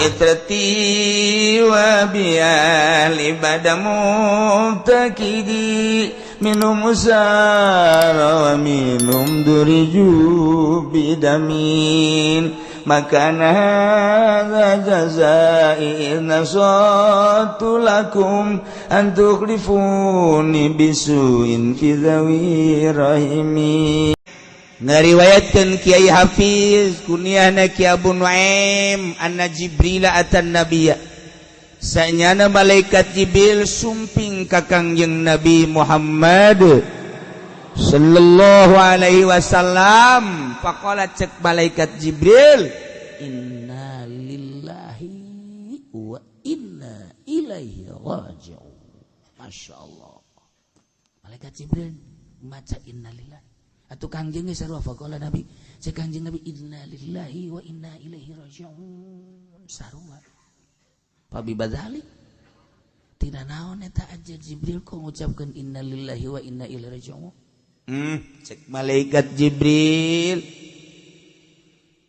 Itrati wa biali bada mubtakidi minum usara wa minum duriju bidamin makana hadza jazai nasatu lakum an tukhlifuni bisuin fi dhawi rahimi. Ngariwayatkeun Kiai Hafiz kunyahna Ki Abu Nuaim anna Jibril atan nabiyya, sanyana malaikat Jibril sumping ka Kangjeng Nabi Muhammad sallallahu alaihi wasallam. Faqala, cek malaikat Jibril, "Inna lillahi wa inna ilaihi raji'un." Masya Allah, malaikat Jibril maca inna lillahi atau Kangjeng geus sarua. Faqala Nabi, cek Kangjeng Nabi, "Inna lillahi wa inna ilaihi raji'un." Sarua fabi badzalik tina naon eta aja Jibril kok ngucapkeun inna lillahi wa inna ilaihi raji'un? Cek malaikat Jibril,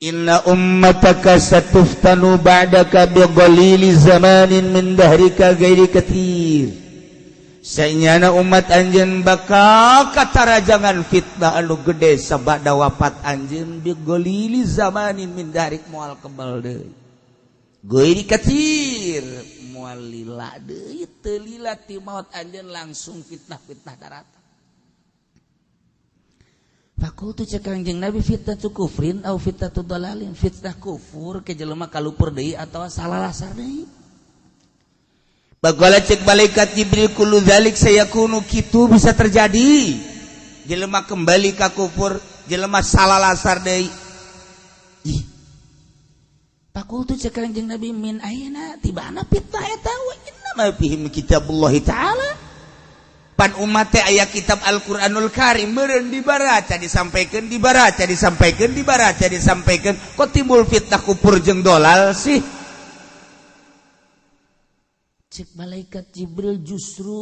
"Inna ummataka satuftanu ba'daka bi qalili zamanin min dahrika ghairi katsir." Sanyana umat anjeun bakal katarajangan fitnah anu gede sabada wafat anjeun. Bi qalili zamanin min dahrik, moal kebal deui, ghairi katsir, moal lila deui, teu lila ti maut anjeun langsung fitnah-fitnah daratan. Fakultu, cek Kangjeng Nabi, "Fitnah tu kufrin au fitnah tu dalalin?" Fitnah kufur ke jelema kalupur deui atawa salah lasar deui? Faqala, cek malaikat Jibril, "Kullu dzalik sayakunu." Kitu bisa terjadi, jelema kembali ka kufur, jelema salah lasar deui. Ih. Fakultu, cek Kangjeng Nabi, "Min aina?" Tibana fitnah eta? "Wa inna ma fihim kitabullah ta'ala." Pan umat teh aya kitab Al-Qur'anul Karim meureun, dibaraca, disampaikan, dibaraca, disampaikan, dibaraca, disampaikan, kok timbul fitnah kufur jeung dolal sih? Cek malaikat Jibril, "Justru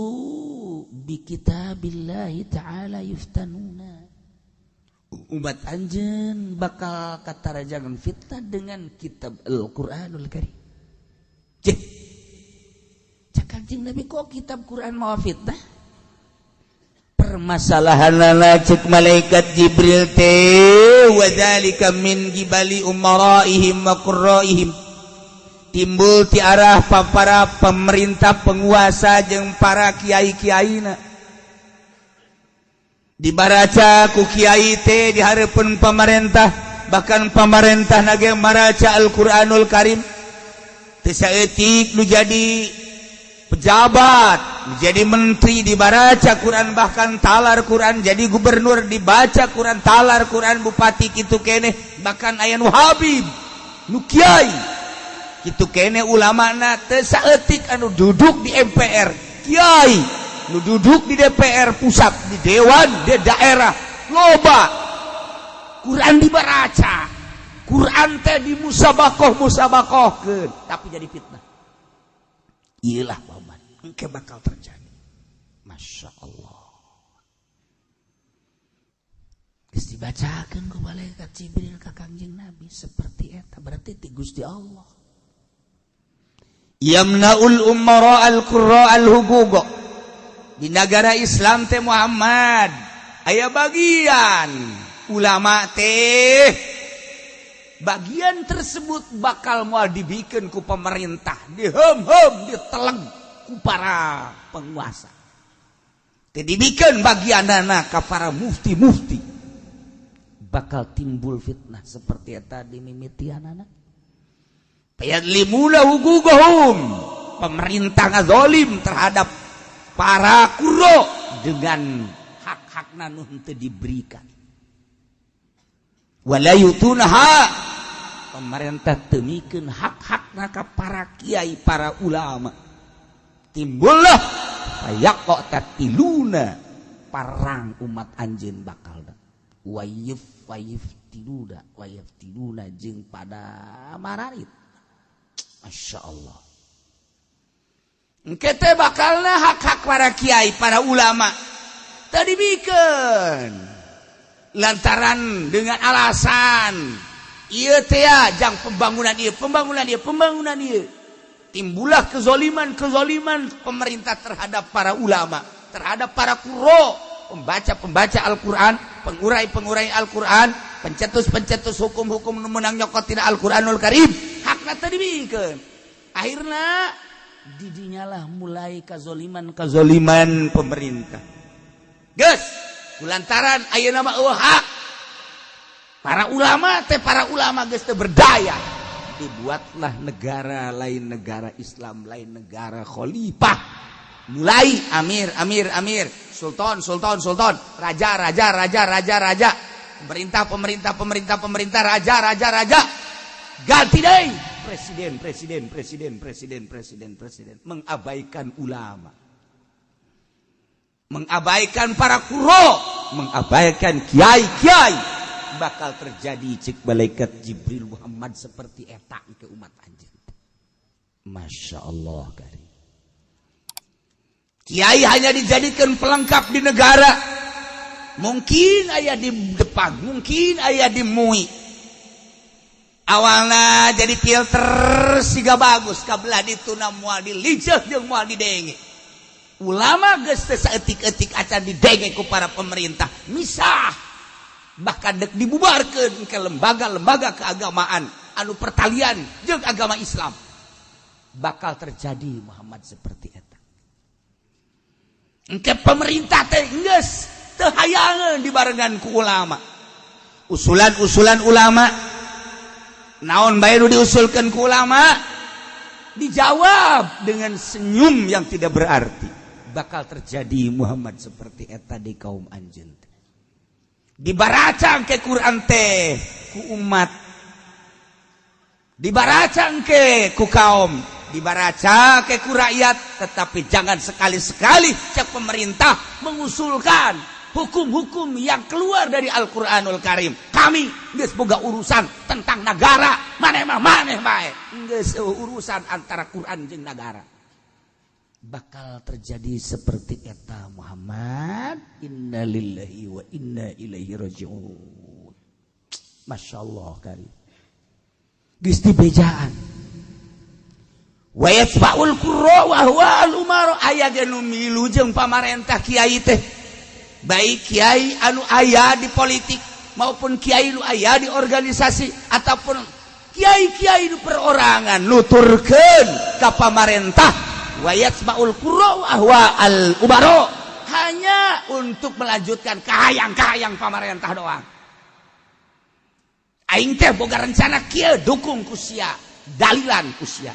bi kitabillahi ta'ala yuftanuna." Umat anjeun bakal katarajangan fitnah dengan kitab Al-Qur'anul Karim. Cek cek Kanjeng Nabi, kok kitab Quran mau fitnah? Permasalahan, cek malaikat Jibril teh, "Wadzalika min qibali umaraihim wa qurraihim." Timbul ti arah para pemerintah, penguasa jeung para kiai-kiaina. Dibaraca ku kiai teh di hareupeun pemerintah, bahkan pemerintah nage maraca Al-Qur'anul Karim. Teu saeutik nu jadi pejabat, jadi menteri dibaraca Quran, bahkan talar Quran, jadi gubernur dibaca Quran, talar Quran, bupati kitu keneh, bahkan aya nu habib, nu kiai kitu keneh ulama na. Teu saeutik anu duduk di MPR kiai, nu duduk di DPR pusat, di dewan di daerah loba Quran dibaraca, Quran teh di musabakoh musabakohkeun, tapi jadi fitnah. Iyalah Muhammad, engke bakal terjadi. Masya Allah. Geus dibacakeun ku malaikat Jibril ka Kangjeng Nabi seperti eta, berarti ti Gusti Allah. Yamnaul umara al-qurra al-huquq. Di negara Islam teh, Muhammad, aya bagian ulama teh, bagian tersebut bakal mau dibikin ku pemerintah, dihem-hem, diteleng ku para penguasa. Dibikin bagian anak ke para mufti-mufti, bakal timbul fitnah seperti eta di mimitian anak limuna huquqahum. Pemerintah ngazolim terhadap para qurra dengan hak-hak nu henteu diberikan. Wala yutunaha, pemerintah teu mikeun hak-hak ka para kiai, para ulama. Timbullah fayaqtatiluna, parang umat anjeun bakal wayif wayif tiluna wayif tiluna jeung pada mararit. Masya Allah. Engke teh bakalna hak-hak para kiai, para ulama tadi bikin lantaran dengan alasan Ieu teh ya, jang pembangunan ieu, pembangunan ieu, pembangunan ieu. Timbullah kezoliman-kezoliman pemerintah terhadap para ulama, terhadap para qurro, pembaca-pembaca Al-Quran, pengurai-pengurai Al-Quran, pencetus-pencetus hukum-hukum nu meunang nyokot tina Al-Quranul Karim. Hakna teu dibikeun. Akhirna didinyalah mulai kazoliman-kazoliman pemerintah. Geus, kulantaran ayeuna mah euweuh hak. Para ulama teh, para ulama geus teu berdaya. Dibuatlah negara lain, negara Islam lain, negara khalifah. Mulai amir, amir, amir, sultan, sultan, sultan, raja, raja, raja, raja, raja, pemerintah, pemerintah, pemerintah, pemerintah, raja, raja, raja. Ganti deh presiden, presiden, presiden, presiden, presiden, presiden, mengabaikan ulama, mengabaikan para qurro, mengabaikan kiai-kiai. Bakal terjadi, cek malaikat Jibril, Muhammad, seperti eta ke umat anjeun. Masya Allah kari. Kiai hanya dijadikan pelengkap di negara. Mungkin aya di depan, mungkin aya di MUI. Awalnya jadi filter siga bagus, kabelah dituna moal dilijeh jeung moal didenge. Ulama geus teu saeutik-eutik acan didenge ku para pemerintah. Misah, bahkan dek dibubarkan ke lembaga-lembaga keagamaan anu pertalian jeung agama Islam. Bakal terjadi, Muhammad, seperti eta. Engke pemerintah teh geus teu hayangeun dibarengan ku ulama. Usulan-usulan ulama naon bae nu diusulkeun ku ulama dijawab dengan senyum yang tidak berarti. Bakal terjadi, Muhammad, seperti eta di kaum anjeun. Dibaracang ke Quran teh ku umat, dibaracang ke ku kaum, dibaraca ke ku rakyat, tetapi jangan sekali-sekali cek pemerintah mengusulkan hukum-hukum yang keluar dari Al-Qur'anul Karim. Kami geus boga urusan tentang negara, maneh mah maneh bae, geus urusan antara Quran jeung negara. Bakal terjadi seperti eta, Muhammad. Innalillahi wa inna ilaihi rajiun. Masya Allah kari. Geus dibejaan wa yatba'ul qurra wa huwa al umara. Aya ge nu milu jeung pamarentah. Kiai teh, baik kiai anu aya di politik maupun kiai nu aya di organisasi ataupun kiai-kiai nu perorangan, nuturkeun ka pamarentah. Wa yatba'ul qurra wa huwa al umara, hanya untuk melanjutkan kahayang-kahayang pamarentah doang. Aing teh boga rencana kieu, dukung ku sia, dalilan ku sia.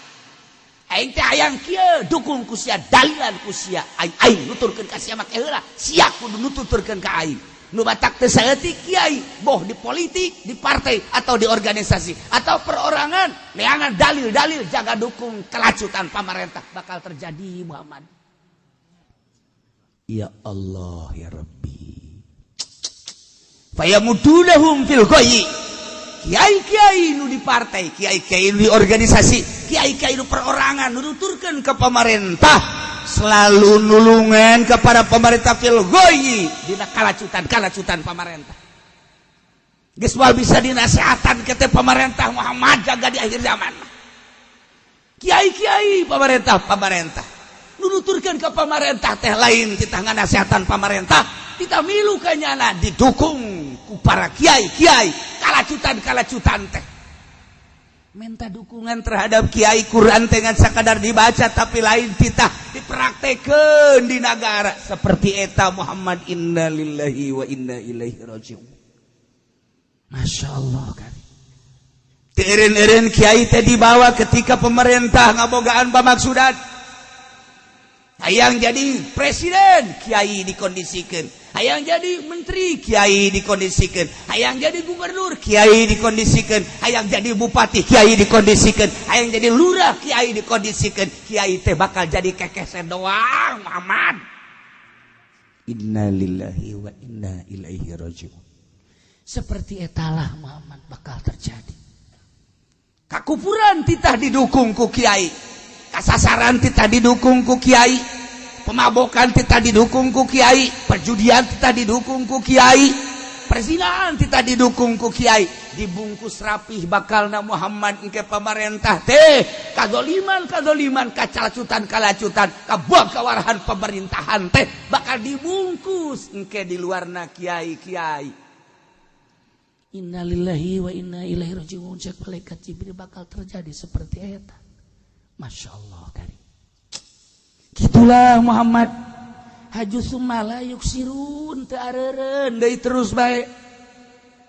Aing teh hayang kieu, dukung ku sia, dalilan ku sia. Aing aing nuturkeun ka sia make heula, sia kudu nuturkeun ka aing. Nu batak teh saeutik kiai, boh di politik, di partai atau di organisasi atau perorangan, neangan dalil-dalil jaga dukung kelacutan pamarentah. Bakal terjadi, Muhammad. Ya Allah ya Rabbi. Fayamudunahum fil ghayyi. Kiai-kiai nu di partai, kiai-kiai nu di organisasi, kiai-kiai nu perorangan nu nuturkeun ke pemerintah, selalu nulungan kepada pemerintah fil ghayyi, dina kalacutan kalacutan pemerintah. Geus moal bisa dinasehatan ke teh pemerintah, Muhammad. Jaga di akhir zaman kiai-kiai, pemerintah pemerintah nu nuturkeun ke pemerintah teh lain titah nganasehatan pemerintah, titah milu kanyana, didukung ku para kiai-kiai kalacutan kalacutan teh. Minta dukungan terhadap kiai. Quran dengan sakadar dibaca, tapi lain titah dipraktekeun di negara. Seperti eta, Muhammad. Innalillahi wa inna ilaihi rajiun. Masya Allah kan. Teu kiai teh dibawa ketika pemerintah ngabogaan pamaksudan hayang jadi presiden, kiai dikondisikan. Hayang jadi menteri, kiai dikondisikan. Hayang jadi gubernur, kiai dikondisikan. Hayang jadi bupati, kiai dikondisikan. Hayang jadi lurah, kiai dikondisikan. Kiai teh bakal jadi kekesen doang, Muhammad. Innalillahi wa inna ilaihi rajiun. Seperti etalah, Muhammad, bakal terjadi. Kakufuran titah didukung ku kiai, kasasaran titah didukung ku kiai, pemabokan titah didukung ku kiai, perjudian titah didukung ku kiai, perzinahan titah didukung ku kiai. Dibungkus rapih bakalna Muhammad ke pemerintah teh kazoliman kazoliman, kacalacutan kalacutan, kabuang kawarahan pemerintahan teh bakal dibungkus engke di luarna kiai kiai. Innalillahi wa inna ilaihi rajiun. Cek malaikat Jibril, bakal terjadi seperti eta. Masya Allah karim. Gitulah Muhammad, haju sumala yuksirun, teu areureun deui, terus bae.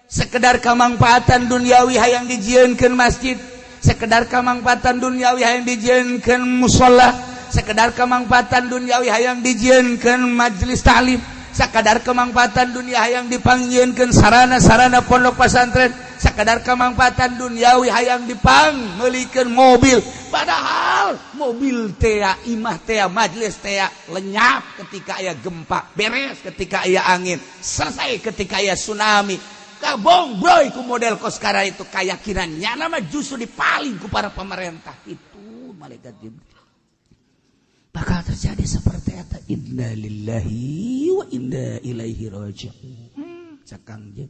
Sekedar kamangfaatan duniawi hayang dijieunkeun masjid, sekedar kamangfaatan duniawi hayang dijieunkeun musola, sekedar kamangfaatan duniawi hayang dijieunkeun majelis taklim, sekadar kemangfaatan dunia hayang dipangjieunkeun sarana-sarana pondok pesantren, sekadar kemangfaatan duniawi hayang dipangmeulikeun mobil. Padahal mobil tea, imah tea, majelis tea lenyap ketika aya gempa, beres ketika aya angin, selesai ketika aya tsunami. Kabong bro ku model koskara itu. Keyakinannya nama justru dipaling ku para pemerintah itu. Malaikat Jibril, bakal terjadi seperti eta. Innalillahi wa inna ilaihi raji'un. Cakang je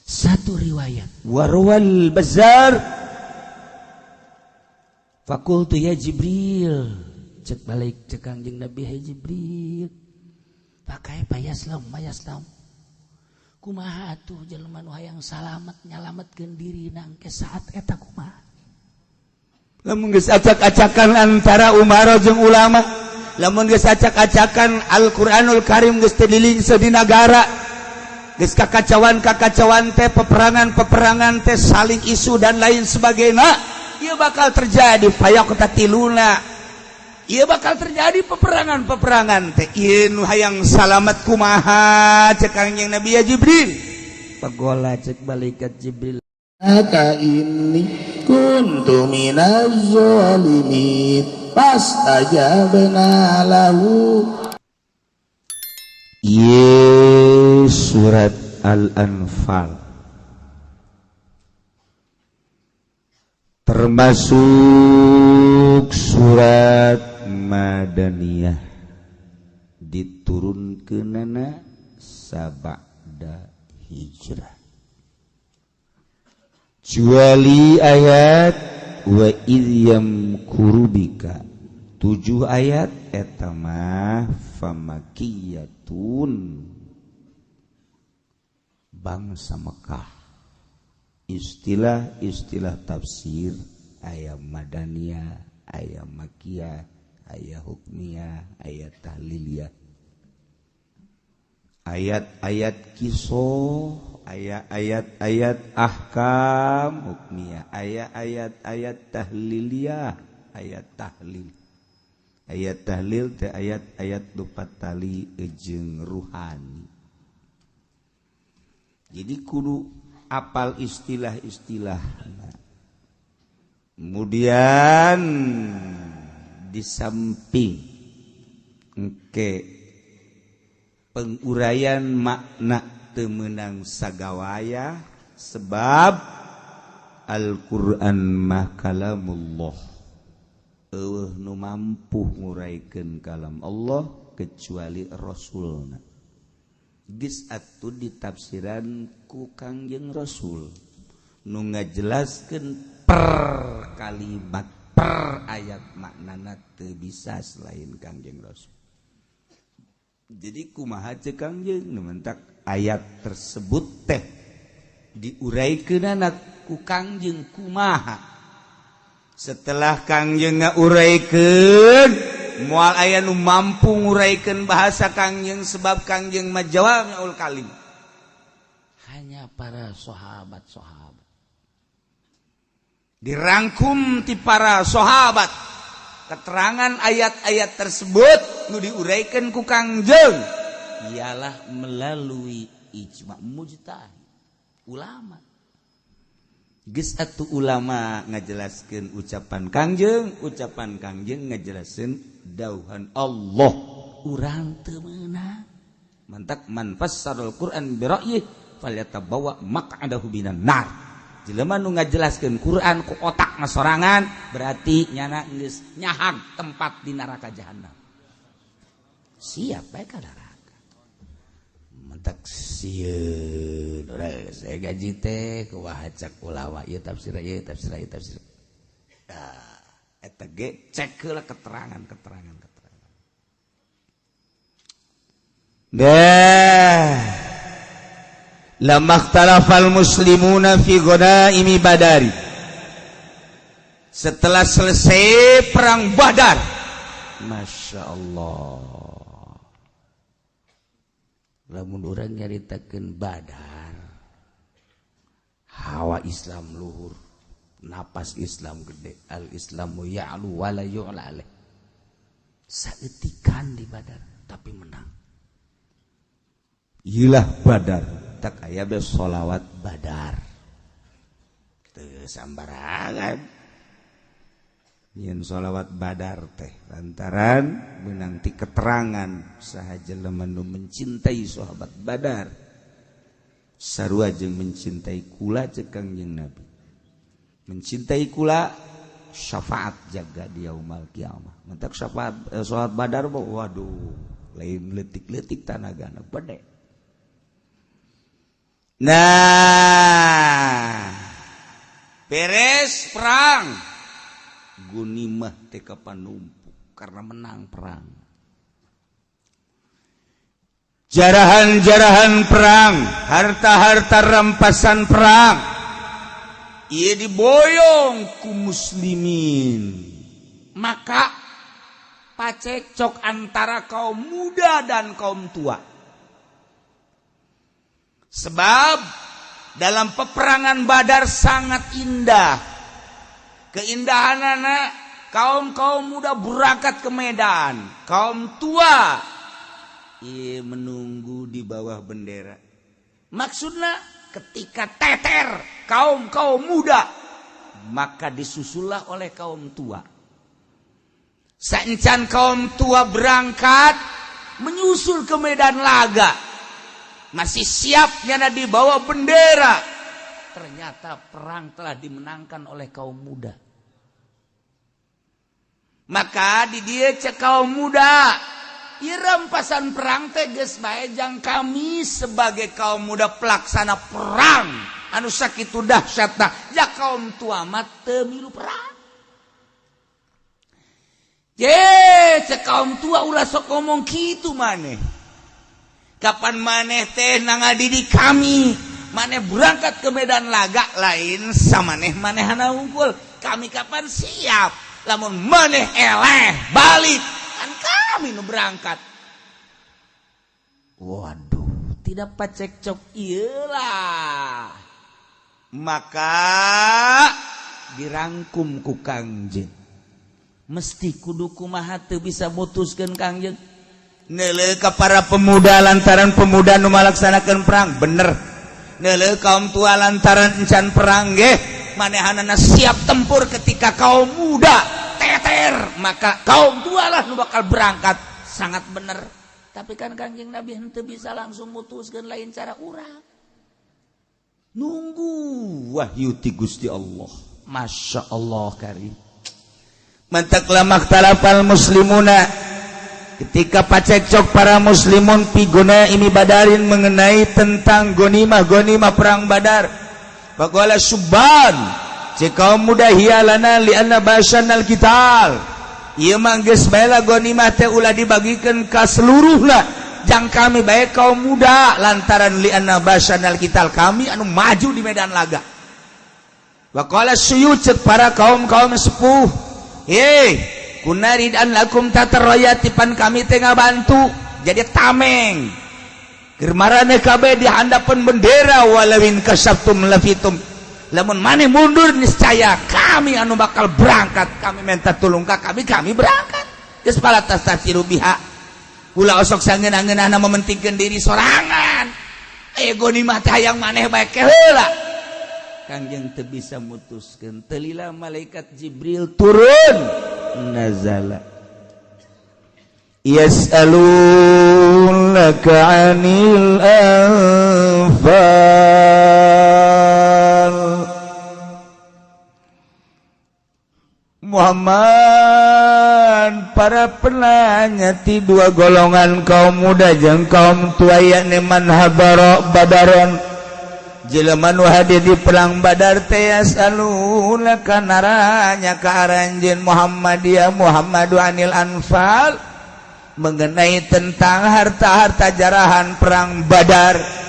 satu riwayat warwal Bazar. Fakultu ya Jibril, cek balik cek Kangjeng Nabi, "Hai Jibril, pakai payaslam mayaslam, kumaha atuh jelema nu hayang salamet, nyalametkeun diri nangke saat eta kumaha?" Lamun geus acak-acakan antara umaro jeung ulama, lamun geus acak-acakan, Al-Qur'anul Karim geus teu dilingse di nagara, geus kakacauan-kakacauan teh, peperangan-peperangan teh, saling isu dan lain sebagainya, ieu bakal terjadi fayaqtatiluna, ieu bakal terjadi peperangan-peperangan teh. Ieu nu hayang salamet kumaha? Cek Kangjeng Nabi, "Ya Jibril." Pagola cek malaikat Jibril. Ka inni kuntu minaz zalimin fastajabna lahu. Ye, surat Al-Anfal termasuk surat Madaniyah, diturunkeunana sabada hijrah, kecuali ayat wa idz yamkuru bika, tujuh ayat eta mah famakiyatun, bangsa Mekah. Istilah-istilah tafsir aya madaniyah, aya makiyah, aya hukmiyah, aya tahliliyah, ayat-ayat kisah, aya ayat-ayat ahkam hukmiyah, aya ayat-ayat tahliliyah, ayat tahlil, ayat tahlil teh ayat-ayat lupa tali jeung ruhani. Jadi kudu apal istilah-istilah. Kemudian di samping engke penguraian makna teu meunang sagawaya, sebab Al-Qur'an mah kalamullah, eueuh nu mampu nguraikeun kalam Allah kecuali Rasulna. Geus atuh ditafsiran ku Kangjeng Rasul nu ngajelaskeun per kalimat, per ayat maknana teu bisa selain Kangjeng Rasul. Jadi kumaha cek Kangjeng nu mentak ayat tersebut teh diuraikeunana ku Kangjeng kumaha. Setelah Kangjeng ngauraikeun, moal aya nu mampu nguraikeun bahasa Kangjeng, sebab Kangjeng mah jawamiul kalim. Hanya para sahabat-sahabat. Dirangkum ti para sahabat keterangan ayat-ayat tersebut nu diuraikan ku Kangjeng ialah melalui ijma mujtahid ulama. Geus atuh ulama ngajelaskeun ucapan Kangjeng, ucapan Kangjeng ngajelaskeun dauhan Allah. Urang teu meunang. Mantak man fassarul Quran bi ra'yih falyatabawa maq'adahu minan nar. Jelema nu ngajelaskeun Quran ku otak sorangan berarti nyana geus nyahag tempat di neraka jahanam. Siap bae ka neraka. Mentak sieun urang saya gaji teh kumaha cak ulama ieu tafsir ieu tafsir ieu tafsir. Nah, eta ge cek heula keterangan-keterangan keterangan. Dah. Lamma ikhtalafal muslimuna fi ghanaimi Badari. Setelah selesai perang Badar, Masya Allah, lamun urang nyaritakeun Badar, hawa Islam luhur, napas Islam gede, al Islamu ya'lu wala yu'la alaih. Saeutikan di Badar tapi menang. Ilah Badar, tak aya be sholawat Badar. Teu sambarangan. Nyin sholawat Badar teh lantaran menanti keterangan saha jelema nu mencintai sahabat Badar sarua jeung mencintai kula jeung Kangjeng Nabi. Mencintai kula syafaat jaga di yaumul kiamah. Mentak syafaat sahabat Badar waduh lain leutik-leutik tanagana gede. Nah, beres perang gunimah teh kapan numpuk karena menang perang. Jarahan-jarahan perang, harta-harta rampasan perang, ia diboyong ku muslimin. Maka pacekcok antara kaum muda dan kaum tua. Sebab dalam peperangan Badar sangat indah. Keindahan anak kaum-kaum muda berangkat ke medan, kaum tua ia menunggu di bawah bendera. Maksudnya ketika teter kaum-kaum muda, maka disusullah oleh kaum tua. Saencan kaum tua berangkat menyusul ke medan laga, masih siapnya di bawah bendera. Ternyata perang telah dimenangkan oleh kaum muda. Maka di dia cek kaum muda, ieu rampasan perang teh geus bae jang kami sebagai kaum muda pelaksana perang anu sakitu dahsyatna, ja kaum tua mah teu milu perang. Ye, cek kaum tua ulah sok ngomong kitu maneh. Kapan maneh teh nangadidik kami, maneh berangkat ke medan laga lain samaneh manehana unggul. Kami kapan siap, lamun maneh eleh balik kan kami nu berangkat. Waduh, tidak pacekcok iyalah. Maka dirangkum ku Kangjeng. Mesti kudu kumaha teu bisa mutuskeun Kangjeng. Neuleuh ka para pemuda lantaran pemuda nu malaksanakeun perang, bener. Neuleuh kaum tua lantaran encan perang ge, manehanana siap tempur ketika kaum muda teter, maka kaum tua lah nu bakal berangkat. Sangat bener. Tapi kan Kangjeng Nabi henteu bisa langsung mutuskeun lain cara urang. Nunggu wahyu ti Gusti Allah. Masya Allah karim. Mantak lamak talafal muslimuna, ketika pacekcok para muslimun fi ghanaimi Badarin mengenai tentang gonimah perang Badar. Faqala subban, cek kaum muda hialana li'anna basanal qital. Ieu mah geus bae lah gonimah teh ulah dibagikeun ka seluruhna, jang kami bae kaum muda lantaran li'anna basanal qital, kami anu maju di medan laga. Waqala suyuh, cek para kaum-kaum sepuh, hei kunaridan lakum tatarayati, pan kami teh ngabantu jadi tameng keur maraneh kabeh di handapeun bendera, walawin kasabtum lafitum, lamun maneh mundur niscaya kami anu bakal berangkat, kami minta tulung ka kami, kami berangkat. Geus pala tastasiru biha, ulah osok sangeunah-ngeunahna mementingkeun diri sorangan, ego ni mah teh hayang maneh bae ke heula. Kangjeng teu bisa mutuskeun, telila malaikat Jibril turun, nazala yas'alunaka 'anil anfal. Muhammad Muhammad para penanya ti dua golongan kaum muda jeung kaum tua, yakni man habara badaron, jelema nu hadir di perang Badar teh, yasaluna kanaranya ka aranjeun Muhammad ya Muhammadu anil anfal, mengenai tentang harta-harta jarahan perang Badar.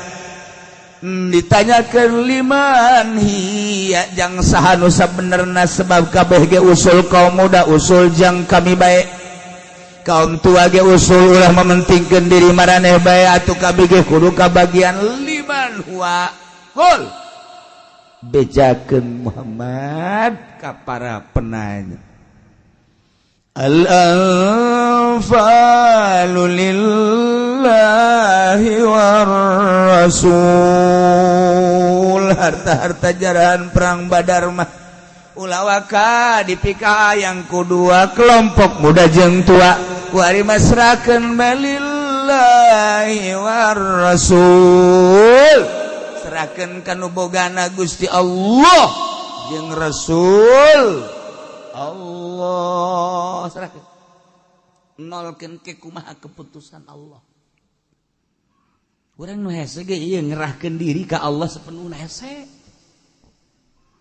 Ditanyakan liman hiya, jang saha nu sabenerna, sebab kabeh ge usul, kaum muda usul jang kami bae, kaum tua ge usul ulah mementingkeun diri maraneh bae, atuh kabeh ge kudu kabagian. Liman huwa, qul, bejakeun Muhammad ka para penanya, al anfalu lillahi war rasul. Harta-harta jarahan perang Badar mah ulah waka dipika yang kedua kelompok muda jeung tua, kuari masrakeun lillahi war rasul, serahkeun ka nu bogana Gusti Allah jeung Rasul Allah, serahkeun, nolkeun ke kumaha keputusan Allah. Urang nu hese ge ieu ngerahkeun diri ka Allah sepenuhna hese,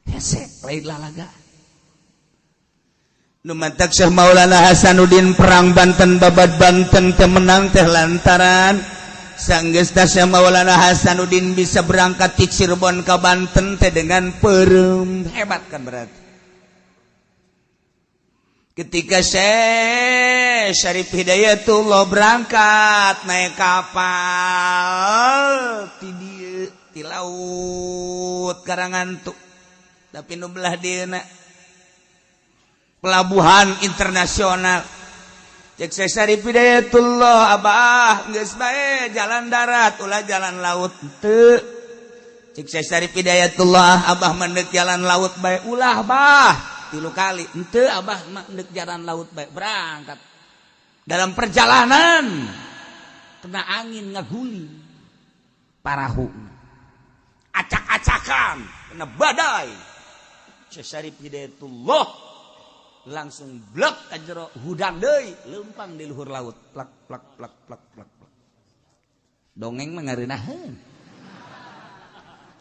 hese lain lalaga. Nu mantak Syekh Maulana Hasanuddin perang Banten, babad Banten teh menang teh lantaran sanggeusna Syekh Maulana Hasanuddin bisa berangkat ti Cirebon ka Banten teh dengan peureum hebat kan. Berarti ketika Syekh Syarif Hidayatullah berangkat naik kapal ti dieu, ti laut Karangantu, tapi nu belah dieuna pelabuhan internasional, cek Syekh Syarif Hidayatullah, "Abah, geus bae jalan darat, ulah jalan laut." Teu, cek Syekh Syarif Hidayatullah, "Abah mendek jalan laut bae." "Ulah, Bah." Tilu kali, "Henteu, Abah mendek jalan laut bae." Berangkat, dalam perjalanan kena angin, ngaguling parahu, acak-acakan, kena badai. Syekh Syarif Hidayatullah langsung blek ka jero, hudang deui, lempang di luhur laut, plak plak plak plak plak plak. Dongeng mah ngareunaheun.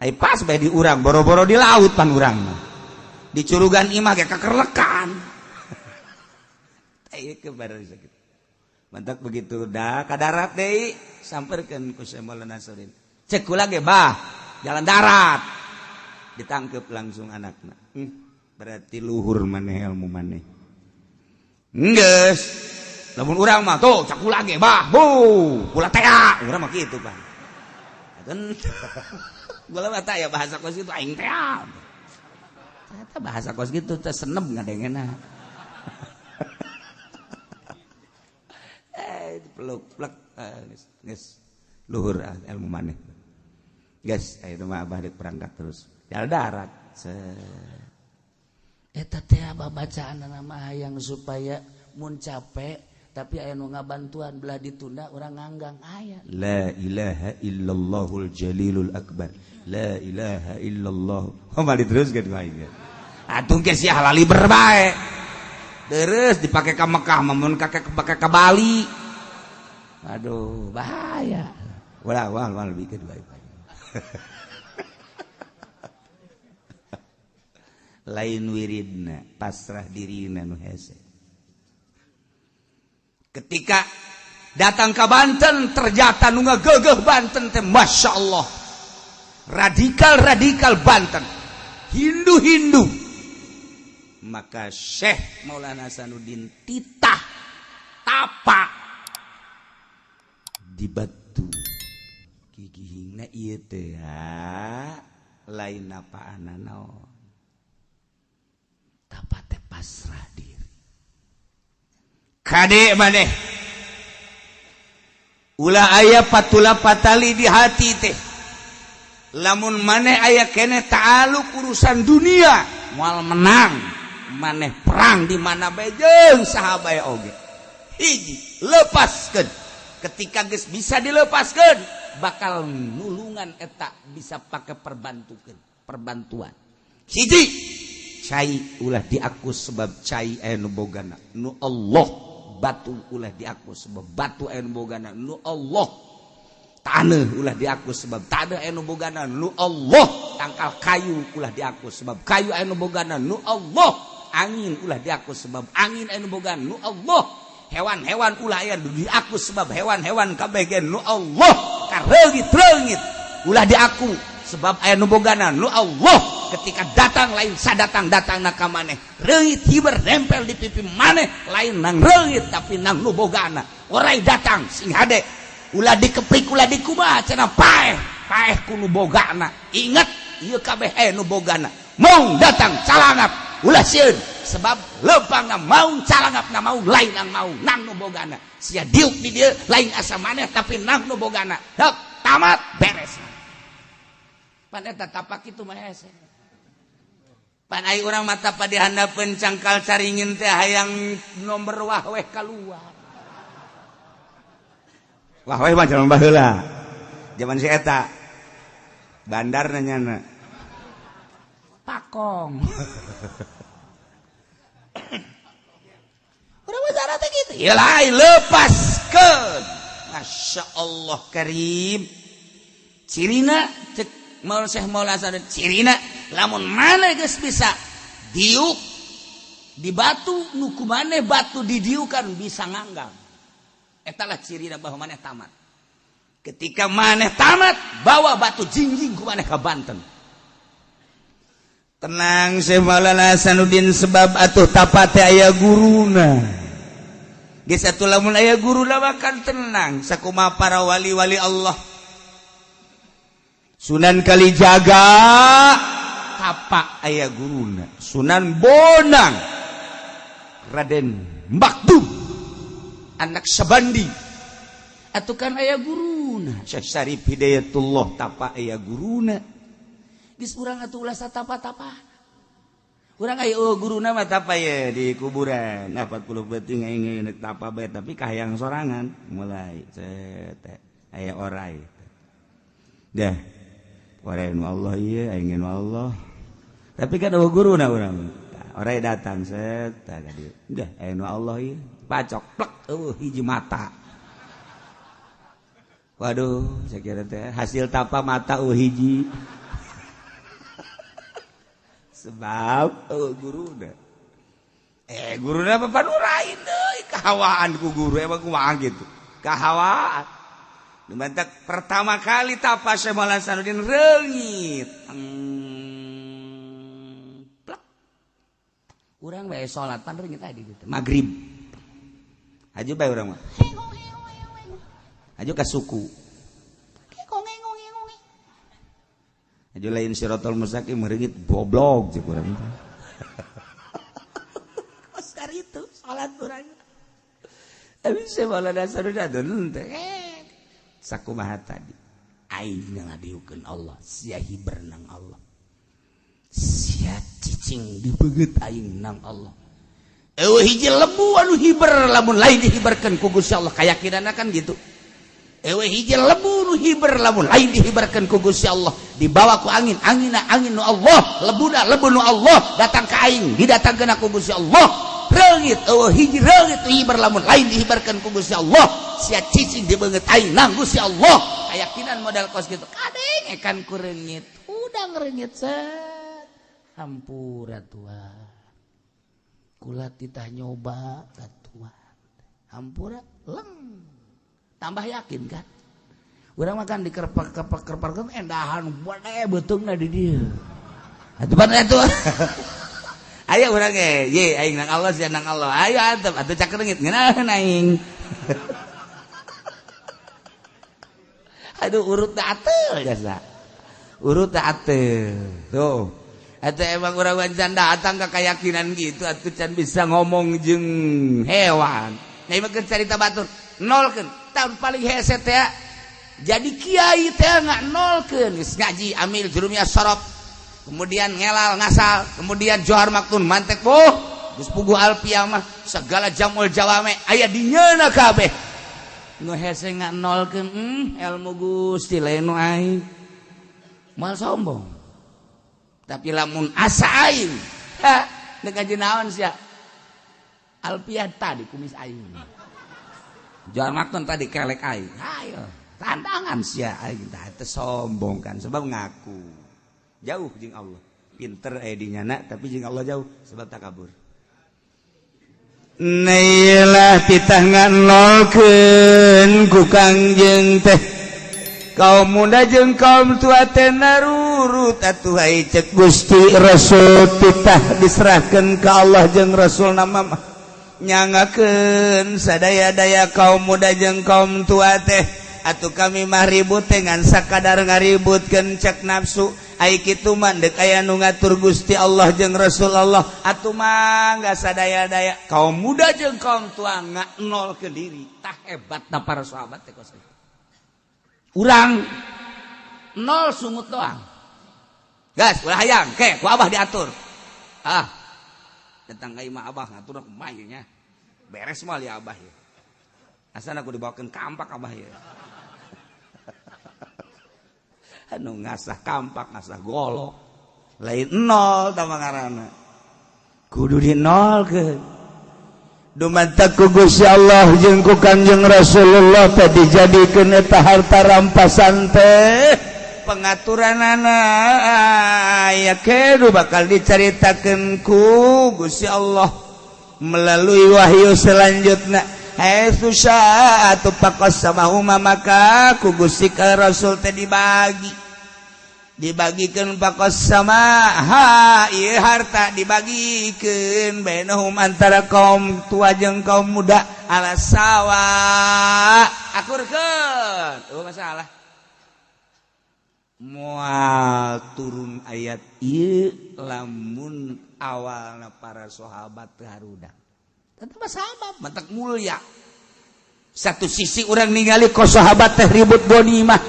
Ai pas bae di urang boro-boro di laut, pan urang mah di curugan imah ge kakerlekan. Teh ke sakit. Mantak begitu dah ka darat deui, samperkeun ku Syekh Maulana Hasanuddin, "Cek kula ge, Bah, jalan darat." Ditangkep langsung anakna, "Berarti luhur maneh, ilmu maneh." Geus, lamun urang mah, "Tuh, cak kula ge, Bah, bu kula tea." Urang mah kitu pan. Gula mah ya bahasa kos itu aing tea. Ternyata bahasa kos gitu teh senep ngadengena. Eh, peluk plek, geus luhur ilmu maneh. Geus, itu mah Abah dek berangkat terus. Jalan darat. Eta teh bacaan nama hayang supaya mun capek tapi aya nu ngabantuan, belah ditunda urang nganggang aya. La ilaha illallahul jalilul akbar, la ilaha illallah. Oh, mali terus gitu aing atuh ge sia lali berbae terus dipake ka Mekah, mun kakek kepake ka Bali, aduh bahaya. Ulah wah wah bikin bae lain wiridna, pasrah dirina nu hese. Ketika datang ke Banten, ternyata nu ngagegeh Banten teh Masya Allah, radikal-radikal Banten, Hindu-Hindu. Maka Syekh Maulana Hasanuddin titah tapa di batu gigihingna ieu teh lain apaana naon, tapa teh pasrah diri. Kade maneh ulah aya patula patali di hati teh. Lamun maneh aya keneh ta'aluk urusan dunia, moal menang maneh perang di mana bae jeung saha bae oge. Hiji, lepaskeun. Ketika geus bisa dilepaskeun, bakal nulungan eta bisa pake perbantukeun, perbantuan. Hiji, cai ulah diaku sebab cai aya nu bogana nu Allah. Batu ulah diaku sebab batu aya nu bogana nu Allah. Taneuh ulah diaku sebab taneuh aya nu bogana nu Allah. Tangkal kayu ulah diaku sebab kayu aya nu bogana nu Allah. Angin ulah diaku sebab angin aya nu bogana nu Allah. Hewan-hewan ulah aya nu diaku sebab hewan-hewan kabeh ge nu Allah. Kareungit-reungit ulah diaku sebab aya nu bogana nu Allah. Ketika datang lain sadatang-datang na ka maneh, reungit hiber nempel di pipi maneh lain nang reungit tapi nang nu bogana. Orai datang sing hade ulah dikeprik ulah dikumaha cenah paeh paeh ku nu bogana. Ingat ieu kabeh aya nu bogana. Maung datang calangap ulah sieun sebab leumpangna maung calangapna maung lain nang maung nang nu bogana. Sia diuk di dieu lain asa maneh tapi nang nu bogana. Heup tamat beres. Pan eta tapak kitu mah hese. Pan ai urang mata pa dihandapeun cangkal caringin teh hayang nomor wahweh kaluar. Wahweh mah jaman baheula. Jaman si eta. Bandar nanyana. Pakong. Urang mah cara teh kitu. Ieu lain lepaskeun. Masya Allah Karim. Cirina cek Maul Syekh Maulana Hasanuddin cirina lamun maneh geus bisa diuk di batu nu ku maneh batu didiukan bisa nganggang. Eta lah cirina bahwa maneh tamat. Ketika maneh tamat bawa batu jingjing ku maneh ka Banten. Tenang Syekh Maulana Hasanuddin sebab atuh tapa teh aya guruna. Geus atuh lamun aya guruna mah kan tenang sakumaha para wali-wali Allah. Sunan Kalijaga tapa aya guruna. Sunan Bonang Raden Makdum anak Sabandi atuh kan aya guruna. Syekh Syarif Hidayatullah tapa aya guruna. Geus urang atuh ulah satapa-tapa. Urang aya guruna mah tapa ye di kuburan. Nah 40 beuting aing geus tapa bae tapi kahayang sorangan mulai cet aya orai. Dah orai nu Allah ieu aing nu Allah. Tapi kan eueuh guruna urang. Orai datang set tah ka dieu. Dah aya nu Allah ieu pacok plek eueuh hiji mata. Waduh, saya kira teh hasil tapa mata eueuh hiji. Sebab guruna. Guruna apa panurain deui kahawaan ku guru emang kumaha gitu. Kahawaan. Dimantak pertama kali tapa Syekh Maulana Hasanuddin reungit. Plek. Urang bae salat pan reungit tadi gitu. Magrib. Haju bae urang mah. Haju ka suku. Haju lain siratal mustaqim reungit goblok cek urang teh. Oscar itu salat urang. Tapi Syekh Maulana Hasanuddin teh sakumaha tadi aing ngadiukeun Allah sia hiber nang Allah sia cicing dibeungeut aing nang Allah. Eueuh hiji lebu anu hiber lamun lain dihiberkeun ku Gusti Allah kayakinanna kan gitu. Eueuh hiji lebu nu hiber lamun lain dihiberkeun ku Gusti Allah dibawa ku angin anginna angin nu Allah lebuna lebu nu Allah datang ka aing didatangkeun ku Gusti Allah. Reungit eueuh hiji reungit nu hiber lamun lain dihiberkeun ku Gusti Allah sia cicing dibeungeut aing nang Gusti Allah. Kayakinan modal kos gitu kadeng ekan ku reungit udang reungit set hampura tua kula titah nyoba ka tua hampura leng tambah yakin kan urang makan di kerpak-kerpak endahan bade beuteungna di dieu atuh pan atuh. Ayo urang ge ye aing nang Allah sia nang Allah ayo antep atuh cak reungit ngeunaheun aing. Aduh urut teh ateul jasa. Urut teh ateul. Tuh. Atuh emang urang can datang ka keyakinan gitu atuh can bisa ngomong jeung hewan. Nah ieu mah carita batur nolkeun tahun paling hese teh jadi kiai teh nolkeun geus ngaji amil jurumiyah sorop kemudian ngelal ngasal kemudian johar maktun mantek boh geus puguh alfiah mah segala jamul jawame aya di nyeuna kabeh nu hese nganolkeun ilmu Gusti lain nu aing moal sombong tapi lamun asa aing ha deuk ngaji naon sia Alpian tadi kumis aing. Jual makan tadi kelek aing. Ayo, tantangan sia aing tah teu sombong kan sebab ngaku. Jauh jeung Allah. Pinter aya di nyana tapi jeung Allah jauh sebab takabur. Nailah titah nganolkeun ku Kangjeng teh. Kaum muda jeung kaum tua teh narurut atuh ai cek Gusti Rasul titah diserahkeun ka Allah jeung Rasul nama mah. Nyangakeun sadaya-daya kaum muda jeung kaum tua teh atuh kami mah ribut teh ngan sakadar ngaributkeun cek nafsu ai kitu mah deuk aya nu ngatur Gusti Allah jeung Rasul Allah atuh mah enggak sadaya-daya kaum muda jeung kaum tua nganolkeun diri tah hebatna para sahabat teh kos urang nol sungut doang gas ulah hayang ke ku abah diatur ah datang ka imah abah ngatur kumaha nya beres mah li abah ya asana aku dibawakeun kampak abah ya anu ngasah kampak ngasah golok lain nol tah ngaranna kudu dinolkeun dumantak ku Gusti Allah jeung ku Kangjeng Rasulullah teh dijadikeun eta harta rampasan teh pengaturanana ya kedu bakal dicaritakeun ku Gusti Allah melalui wahyu selanjutnya. Haitsu sya'atu faqassamahuma maka ku Gusti ka Rasul teh dibagi dibagikeun faqassama ha ieu harta dibagikeun bainahum antara kaum tua jeung kaum muda ala sawa akurkeun eueuh masalah moal turun ayat ieu lamun awalna para sahabat teu harudak. Tetep sahabat mantak mulia. Satu sisi urang ningali ko sahabat teh ribut ghanimah,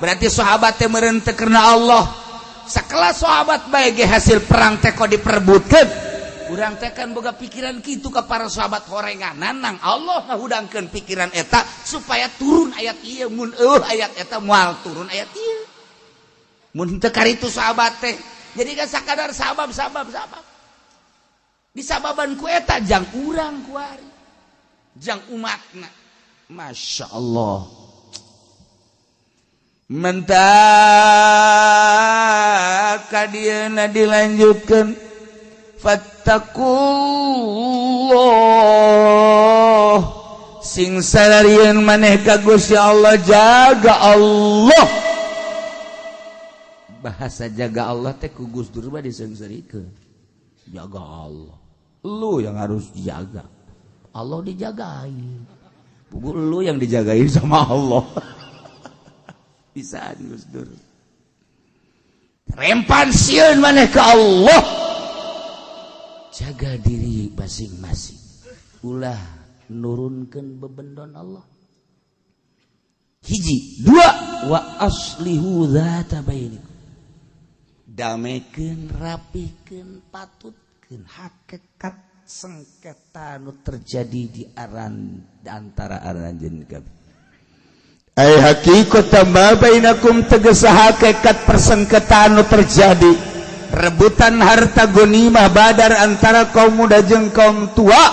berarti sahabat teh meureun teu karena Allah. Sakelas sahabat bae ge hasil perang teh kok diperebutkeun. Urang teh kan boga pikiran kitu ka para sahabat horenganan nang Allah ngahudangkeun pikiran eta supaya turun ayat ieu mun eueuh ayat eta moal turun ayat ieu. Mun teu karitu sahabat teh jadi kan sakadar sabab sabab sabab disababan ku eta jang urang kuari jang umatna. Masya Allah mentak kadieuna dilanjutkeun fattaqullah sing sararieun maneh ka Gusti Allah jaga Allah. Bahasa jaga Allah teh ku Gus Dur mah diseungseurikeun. Jaga Allah. Lu yang harus dijaga. Allah dijagain. Buku lu yang dijagain sama Allah. Bisa Gus Dur. Rempan sieun maneh ka Allah. Jaga diri masing-masing. Ulah nurunkeun bebendon Allah. Hiji, dua, wa aslihu dzata bainikum. Damekeun, rapihkeun, patutkeun hakikat sengketa nu terjadi di aran antara aranjeun kabeh. Ai haqiqat ma bainakum tegas hakikat persengketaan nu terjadi rebutan harta ghanimah Badar antara kaum muda jeung kaum tua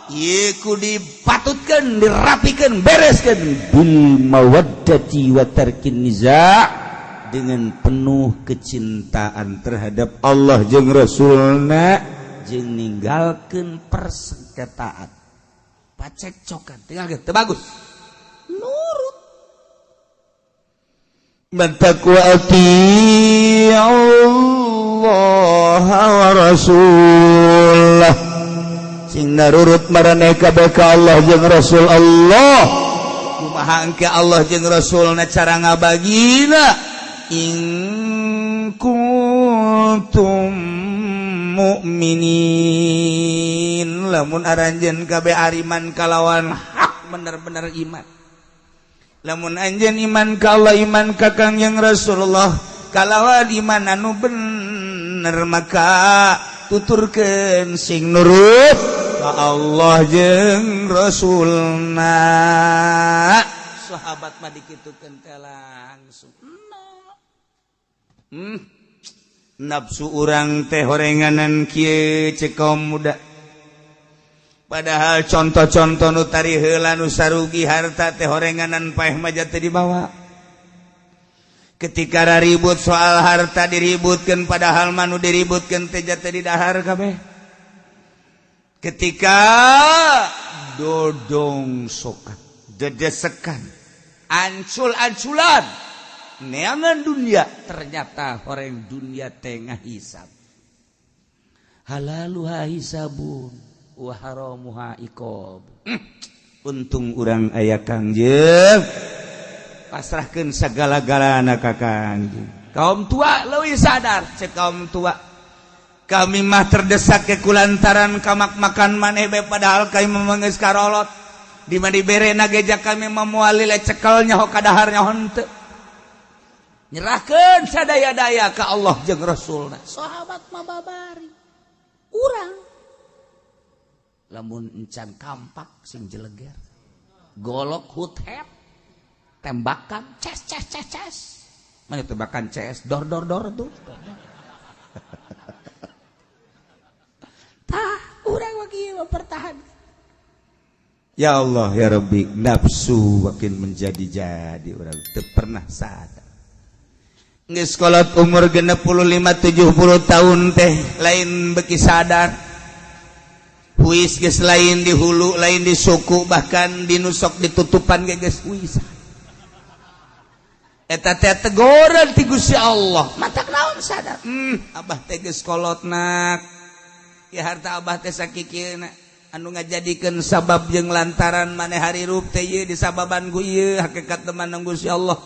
ieu ku dipatutkeun, dirapikeun, bereskeun bil mawaddati wa tarkin niza' dengan penuh kecintaan terhadap Allah jeung Rasulna jeung ninggalkeun persengketaan pacekcokan tinggalkeun teu bagus nurut man taqwa Allah wa Rasulah sing narurut maraneh kabeh ka Allah jeung Rasul Allah kumaha engke Allah jeung Rasulna cara ngabagina in kuntum mukminin lamun aranjeun kabeh ariman kalawan hak bener-bener iman lamun anjeun iman ka Allah iman ka Kangjeng Rasulullah kalawan iman anu bener maka tuturkeun sing nurut ka Allah jeung Rasulna. Sahabat mah dikitukeun teh langsung nafsu urang teh horenganan kieu cek kaum muda. Padahal contoh-contoh nu tari heula nu sarugi harta teh horenganan paeh mah teu dibawa. Ketika ribut soal harta diributkeun padahal mah nu diributkeun teh teu didahar kabeh. Ketika dodong sokan, dedesekan, ancul-anculan, neangan dunia, ternyata horeng dunia tengah hisab. Halaluha hisabun wa haramuha iqab. Untung urang aya Kangjeng. Pasrahkeun sagala-galana ka Kangjeng. Kaum tua leuwih sadar, cek kaum tua. Kami mah terdesak ke kulantaran kamak makan maneh bae padahal kami mah geus karolot. Di mana dibere nageja kami mah moal lile cekel nyaho kadahar nyaho henteu. Nyerahkeun sadaya-daya ka Allah jeung Rasulna. Sahabat mah babari. Urang lamun encan kampak sing jeleger. Golok hut-het. Tembakan ces ces ces ces. Mana tembakan ces dor dor dor tuh. Tah, urang lagi mempertahankan. Ya Allah ya Rabbi, nafsu makin menjadi-jadi urang teu pernah sadar. Geus kolot umur 65 70 tahun teh lain beki sadar. Huis geus lain di hulu, lain di suku, bahkan di nusok ditutupan ge geus huis. Eta teh teguran ti Gusti Allah. Matak naon sadar? Abah teh geus kolot nak. Ya harta abah teh sakikieuna anu ngajadikeun sabab jeung lantaran maneh harirup teh ieu disababan ku ieu hakikat teman Gusti Allah.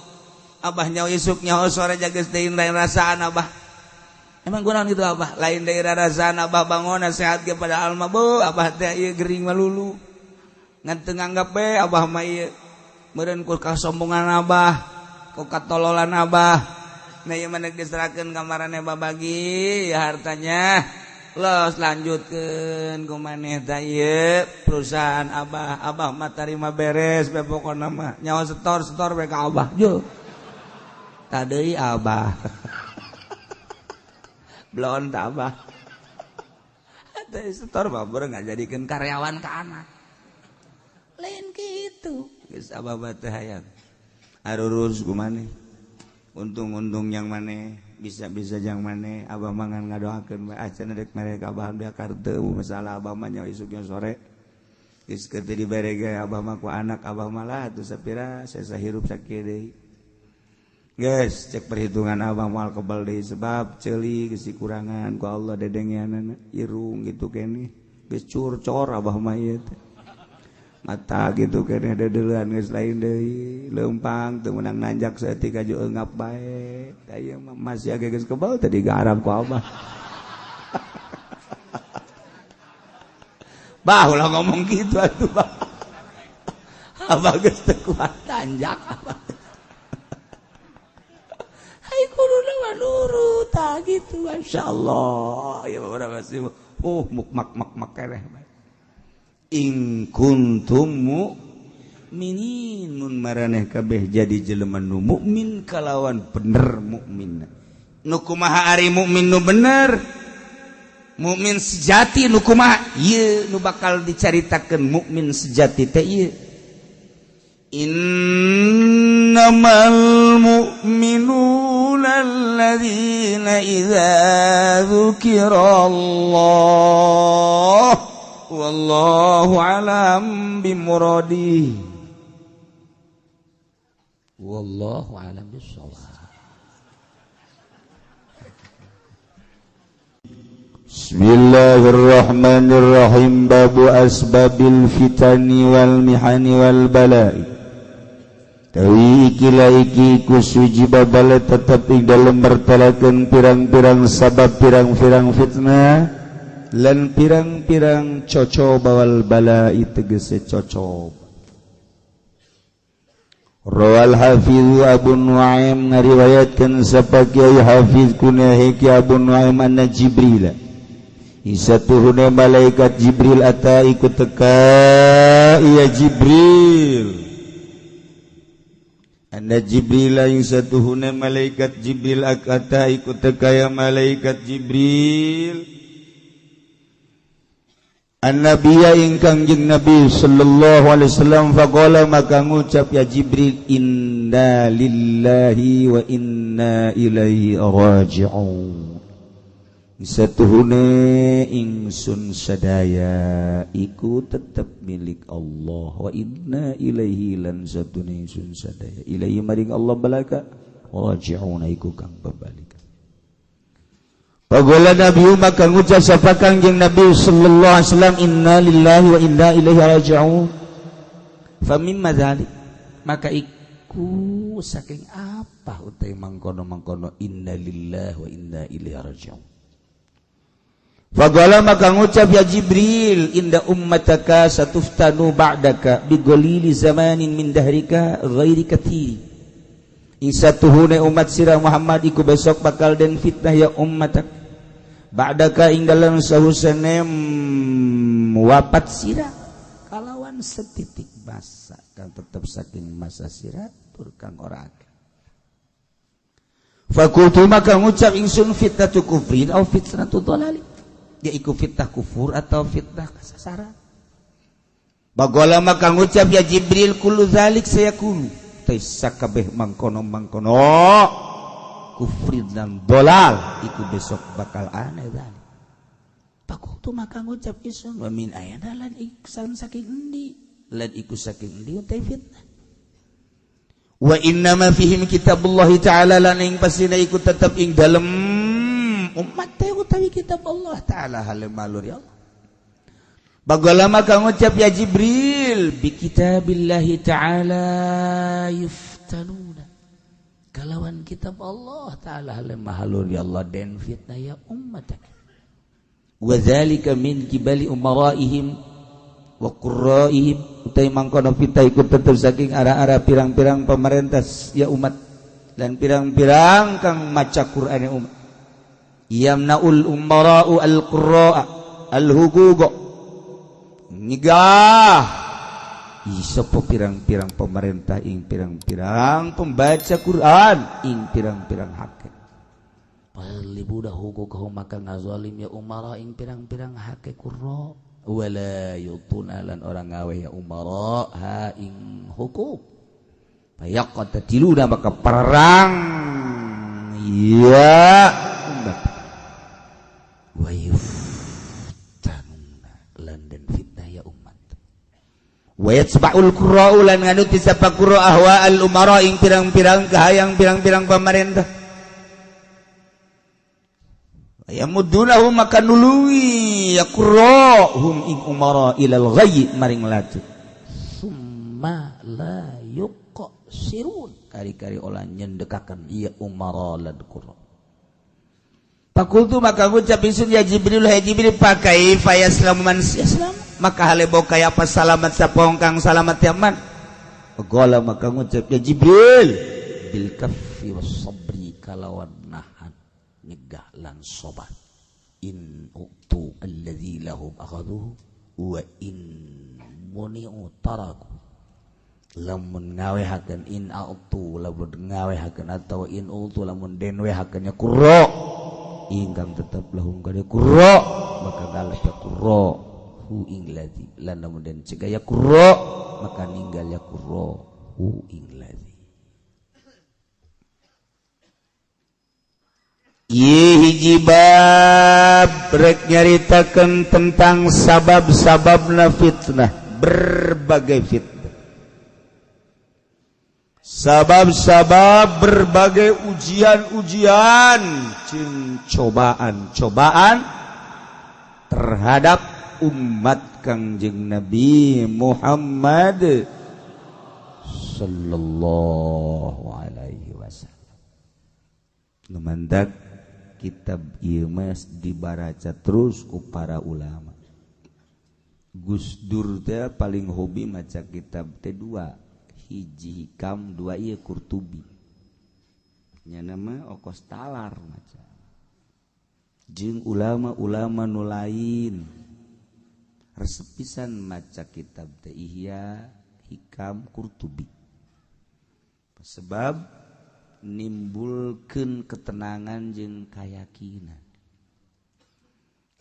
Abah nyaho isuk nyaho sore geus teh lain rasaan abah. Emang kunaon kitu abah? Lain deui rasaan abah bangona sehat ge pada alma beuh abah teh ieu gering malulu. Ngan teu nganggap we abah mah ieu. Meureun ku kasombongan abah, ku katololan abah. Nah ieu mah diserahkeun ka maraneh babagi ya hartanya. Los lanjutkeun ku maneh teh ieu perusahaan abah, abah mah tarima beres be pokona mah nyawa setor-setor be ka abah jo. Tah deui abah. Blon tah abah. Teh setor mah beureum ngajadikeun karyawan ka anak. Lain kitu. Geus abah mah teh hayang. Arurus ku maneh. Untung-untung yang maneh bisa-bisa jang maneh abah mangan ngadoakeun bae acan rek mereka abah ambil kartu masalah abah mah nyawa isuknya sore geus keur teu dibere ge abah mah ku anak abah mah lah atuh sapira sesa hirup sakieu deui geus cek perhitungan abah moal kebal deui sebab ceuli geus dikurangan ku Allah dedengeanana irung gitu keneh geus curcor abah mah ieu teh mata gitu kene dedeuleun geus lain deui leumpang teu meunang nanjak saeutik aju eungap bae da ieu mah masih age geus kebal teh digarap ku abah. Bah ulah ngomong kitu atuh bah. Abah geus teu kuat tanjak abah. Hai kuduna mah nurut tah kitu masyaallah ya urang masih muk mak mak mak keneh. In kuntum mu'minin mun maraneh kabeh jadi jelema nu mukmin kalawan bener mukmin. Nu kumaha ari mukmin nu bener? Mukmin sejati nu kumaha? Ieu nu bakal dicaritakeun mukmin sejati teh ieu. Innamal mu'minuna alladzina idza dzukirallah wallahu alam bimuradi. Wallahu alam bissawab. Bismillahirrahmanirrahim. Babu asbabil fitani wal mihani wal bala'i. Tawi iki la iki kusuji babale tetep ing dalem mertelakeun pirang-pirang sabab pirang-pirang fitnah lan pirang-pirang cocoba wal bala'i tegese cocoba. Rawal Hafiz Abu Nuaim ngariwayatkeun sapa Kiai Hafiz kunahi Ki Abu Nuaim anna Jibril isa tuhune malaikat Jibril ata ikut teka iya Jibril anna Jibril isa tuhune malaikat Jibril ata ikut teka ya malaikat Jibril An-nabiyya ingkang jeung Nabi sallallahu alaihi wasallam faqala maka ngucap ya Jibril inna lillahi wa inna ilaihi raji'un. Satuhune ingsun sadaya iku tetep milik Allah wa inna ilaihi lan satune ingsun sadaya ilaihi maring Allah balaka raji'un iku kang bebalik. Pagola Nabi maka ngucap sapa Kangjeng Nabi sallallahu alaihi wasallam inna lillahi wa inna ilaihi raji'un. Fa mimma dzalik maka iku saking apa utai mangkono-mangkono inna lillahi wa inna ilaihi raji'un. Pagola maka ngucap ya Jibril inda ummataka satuftanu ba'daka bigolili zamanin min dahrika ghairi katsiri. Insatuhune umat sira Muhammad iku besok bakal den fitnah ya ummatak ba'daka ing dalem sahusane wafat sira kalawan setitik masa kang tetep saking masa sira tur kang ora akeh. Fakultu maka ngucap ingsun fitnatu kufrin au fitnatu dhalali, yaiku fitnah kufur atau fitnah kasasaran. Bagola maka ngucap ya Jibril kullu zalik sayakunu teh sakabeh mangkono-mangkono kufrin dan dolal iku besok bakal aneh zalik. Pakultu maka ngucap isun wa min ayana lan iksan saking endi lan iku saking endi teh fitnah. Wa inna ma fihim kitabullah ta'ala lan ing pasina iku tetep ing dalem umat teh utawi kitab Allah ta'ala hale malur ya Allah. Bagala maka ngucap ya Jibril bi kitabillahi ta'ala yuftanuna kalawan kitab Allah ta'ala mahalur ya Allah den fitnah ya ummatak. Wa dzalika min kibali umaraihim wa qurraihim utai mangkono fitnah iku tetep saking arah-arah pirang-pirang pemerintah ya umat dan pirang-pirang kang maca Qur'an ya umat. Yamnaul umara'u al-qurra'a al-huquq nyegah isopo pirang-pirang pemerintah ing pirang-pirang pembaca Quran ing pirang-pirang hak. Pali budak huquqahum maka ngazalim ya umara ing pirang-pirang hake qurra wala yutuna lan orang ngawe ya umara ha ing huquq. Fayaqtatiluna maka perang ya umat wa yuftanuna lan den fitnah ya umat. Wa yatsba'ul qurra'u lan nganuti sapa qurra ahwa al umara ing pirang-pirang kahayang pirang-pirang pemerintah. Yamuddunahum maka nului ya qurra hum ing umara ilal ghayy maring latu. Summa la yuqsirun kari-kari olah nyendekaken ya umara lan qurra. Fakultu maka ngucap ingsun ya Jibril hai Jibril pakai fayaslamu man yaslam maka hale boka apa salamat sapa kang salamat yaman. Gola maka ngucap ya Jibril bil kaffi was sabri kalawan nahan nyegah lan sobat in utu alladzi lahum akhadhuhu wa in muni'u taraku lamun ngawehakeun in a'tu lamun ngawehakeun atawa in utu lamun den wehakeun nya qurra ingkang tetep lahum kana qurra maka galap ya qurra hu ing ladzi lan lamun den cegah ya qurra maka ninggal ya qurra hu ing ladzi. Ieu hiji bab rek nyaritakeun tentang sabab-sababna fitnah, berbagai fitnah. Sabab-sabab berbagai ujian-ujian, cobaan-cobaan terhadap umat Kangjeng Nabi Muhammad sallallahu alaihi wasallam. Lumandak kitab ieu mah dibaraca terus ku para ulama. Gus Dur teh paling hobi maca kitab teh dua, hiji Hikam, dua ieu Qurtubi. Nya mah okos talar maca. Jeung ulama-ulama nu lain resep pisan maca kitab teh Ihya, Hikam, Qurtubi. Sebab nimbulkeun ketenangan jeung kayakinan.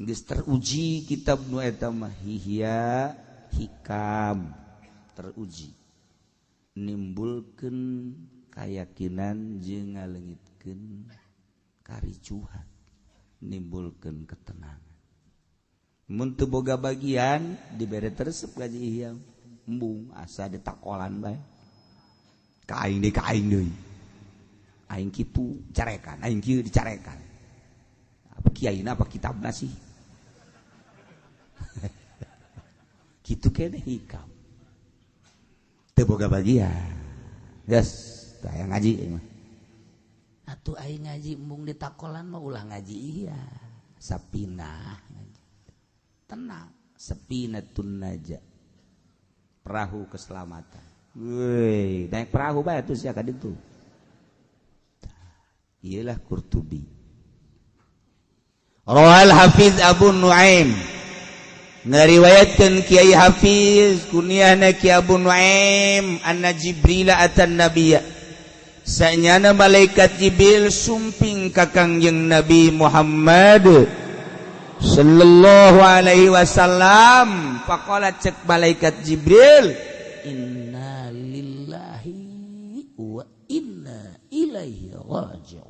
Geus teruji kitab nu eta mah, Ihya Hikam, teruji nimbulkeun keyakinan jeung ngaleungitkeun karicuhan, nimbulkeun ketenangan. Mun teu boga bagian dibere teresep gaji Ihya, embung asa ditakolan bae ka aing deui, ka aing deui, aing kitu carekan, aing kieu dicarekan. Apa kiai, apa kitabna sih kitu kene? Hikam teu boga bagian, geus tah ngaji mah atuh. Aing ngaji embung ditakolan mah, ulah ngaji. Iya, sapinah ngaji tenang, sapinatun naja, perahu keselamatan. Woi, naik perahu bae atuh sia ka ditu. Iyalah Qurtubi. Rawal Hafiz Abu Nuaim, ngariwayatkeun Kiai Hafiz kunyahna Ki Abu Nuaim, anna Jibril atan nabiyya, sanyana malaikat Jibril sumping ka Kangjeng Nabi Muhammad sallallahu alaihi wasallam. Faqala, cek malaikat Jibril, "Inna lillahi wa inna ilaihi raji'un."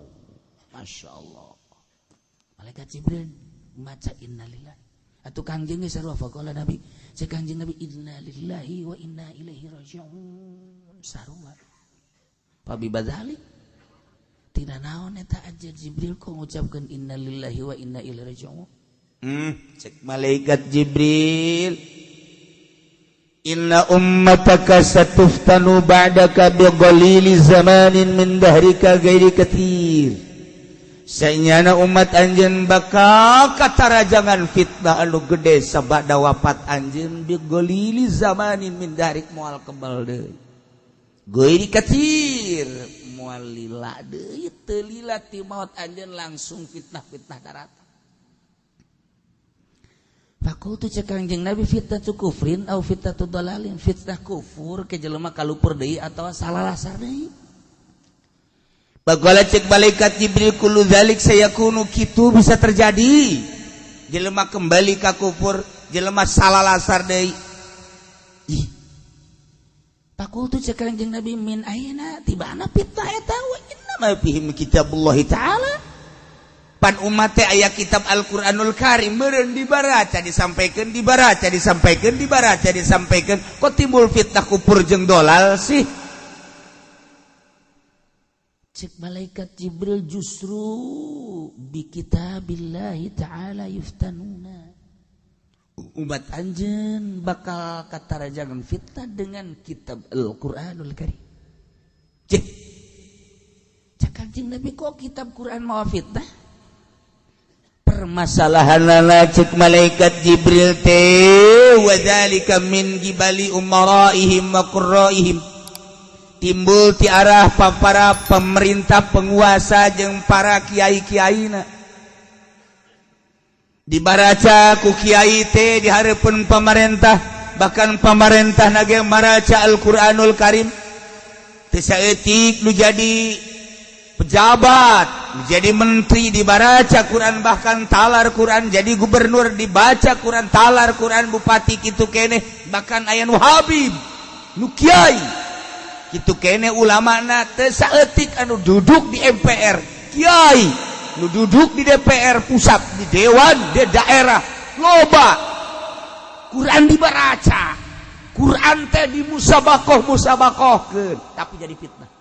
Masya Allah, malaikat Jibril maca inna lillahi atuh Kangjeng geus sarua. Faqala Nabi, cek Kangjeng Nabi, "Inna lillahi wa inna ilaihi raji'un," sarua. Fabi badzalik, tina naon eta aja Jibril kok ngucapkeun inna lillahi wa inna ilaihi raji'un? Cek malaikat Jibril, "Inna ummataka satuftanu ba'daka bi qalili zamanin min dahrika ghairi katsir." Sanyana umat anjeun bakal katarajangan fitnah anu gede sabada wafat anjeun. Bi qalili zamanin min dahrik, moal kebal deui, ghairi katsir, moal lila deui, teu lila ti maut anjeun langsung fitnah-fitnah darat. Fakultu, cek Kangjeng Nabi, "Fitnah tu kufrin au fitnah tu dalalin?" Fitnah kufur ke jelema kalupur deui atawa salah lasar deui? Faqala, cek malaikat Jibril, "Kullu dzalik sayakunu," kitu bisa terjadi, jelema kembali ka kufur, jelema salah lasar deui. Ih. Fakultu, cek Kangjeng Nabi, "Min aina?" Tibana fitnah eta? "Wa inna ma fihim kitabullah ta'ala," pan umat teh aya kitab Al-Qur'anul Karim meureun, dibaraca, disampaikan, dibaraca, disampaikan, dibaraca, disampaikan, kok timbul fitnah kufur jeung dolal sih? Cek malaikat Jibril, "Justru bi kitabillahi ta'ala yuftanuna." Umat anjeun bakal katarajangan fitnah dengan kitab Al-Qur'anul Karim. Cek cek Kanjeng Nabi, kok kitab Quran mau fitnah? Permasalahan, cek malaikat Jibril teh, "Wadzalika min gibali umaraihim wa qurraihim," timbul ti arah para pemerintah, penguasa jeung para kiai-kiaina. Dibaraca ku kiai teh di hareupeun pemerintah, bahkan pemerintah nage maraca Al-Qur'anul Karim. Teu saeutik nu jadi pejabat, jadi menteri dibaraca Quran, bahkan talar Quran, jadi gubernur dibaca Quran, talar Quran, bupati kitu kene, bahkan aya nu habib, nu kiai kitu kene ulama na. Teu saeutik anu duduk di MPR kiai, nu duduk di DPR pusat, di dewan di daerah loba. Quran dibaraca, Quran teh di musabakoh musabakohkeun, tapi jadi fitnah.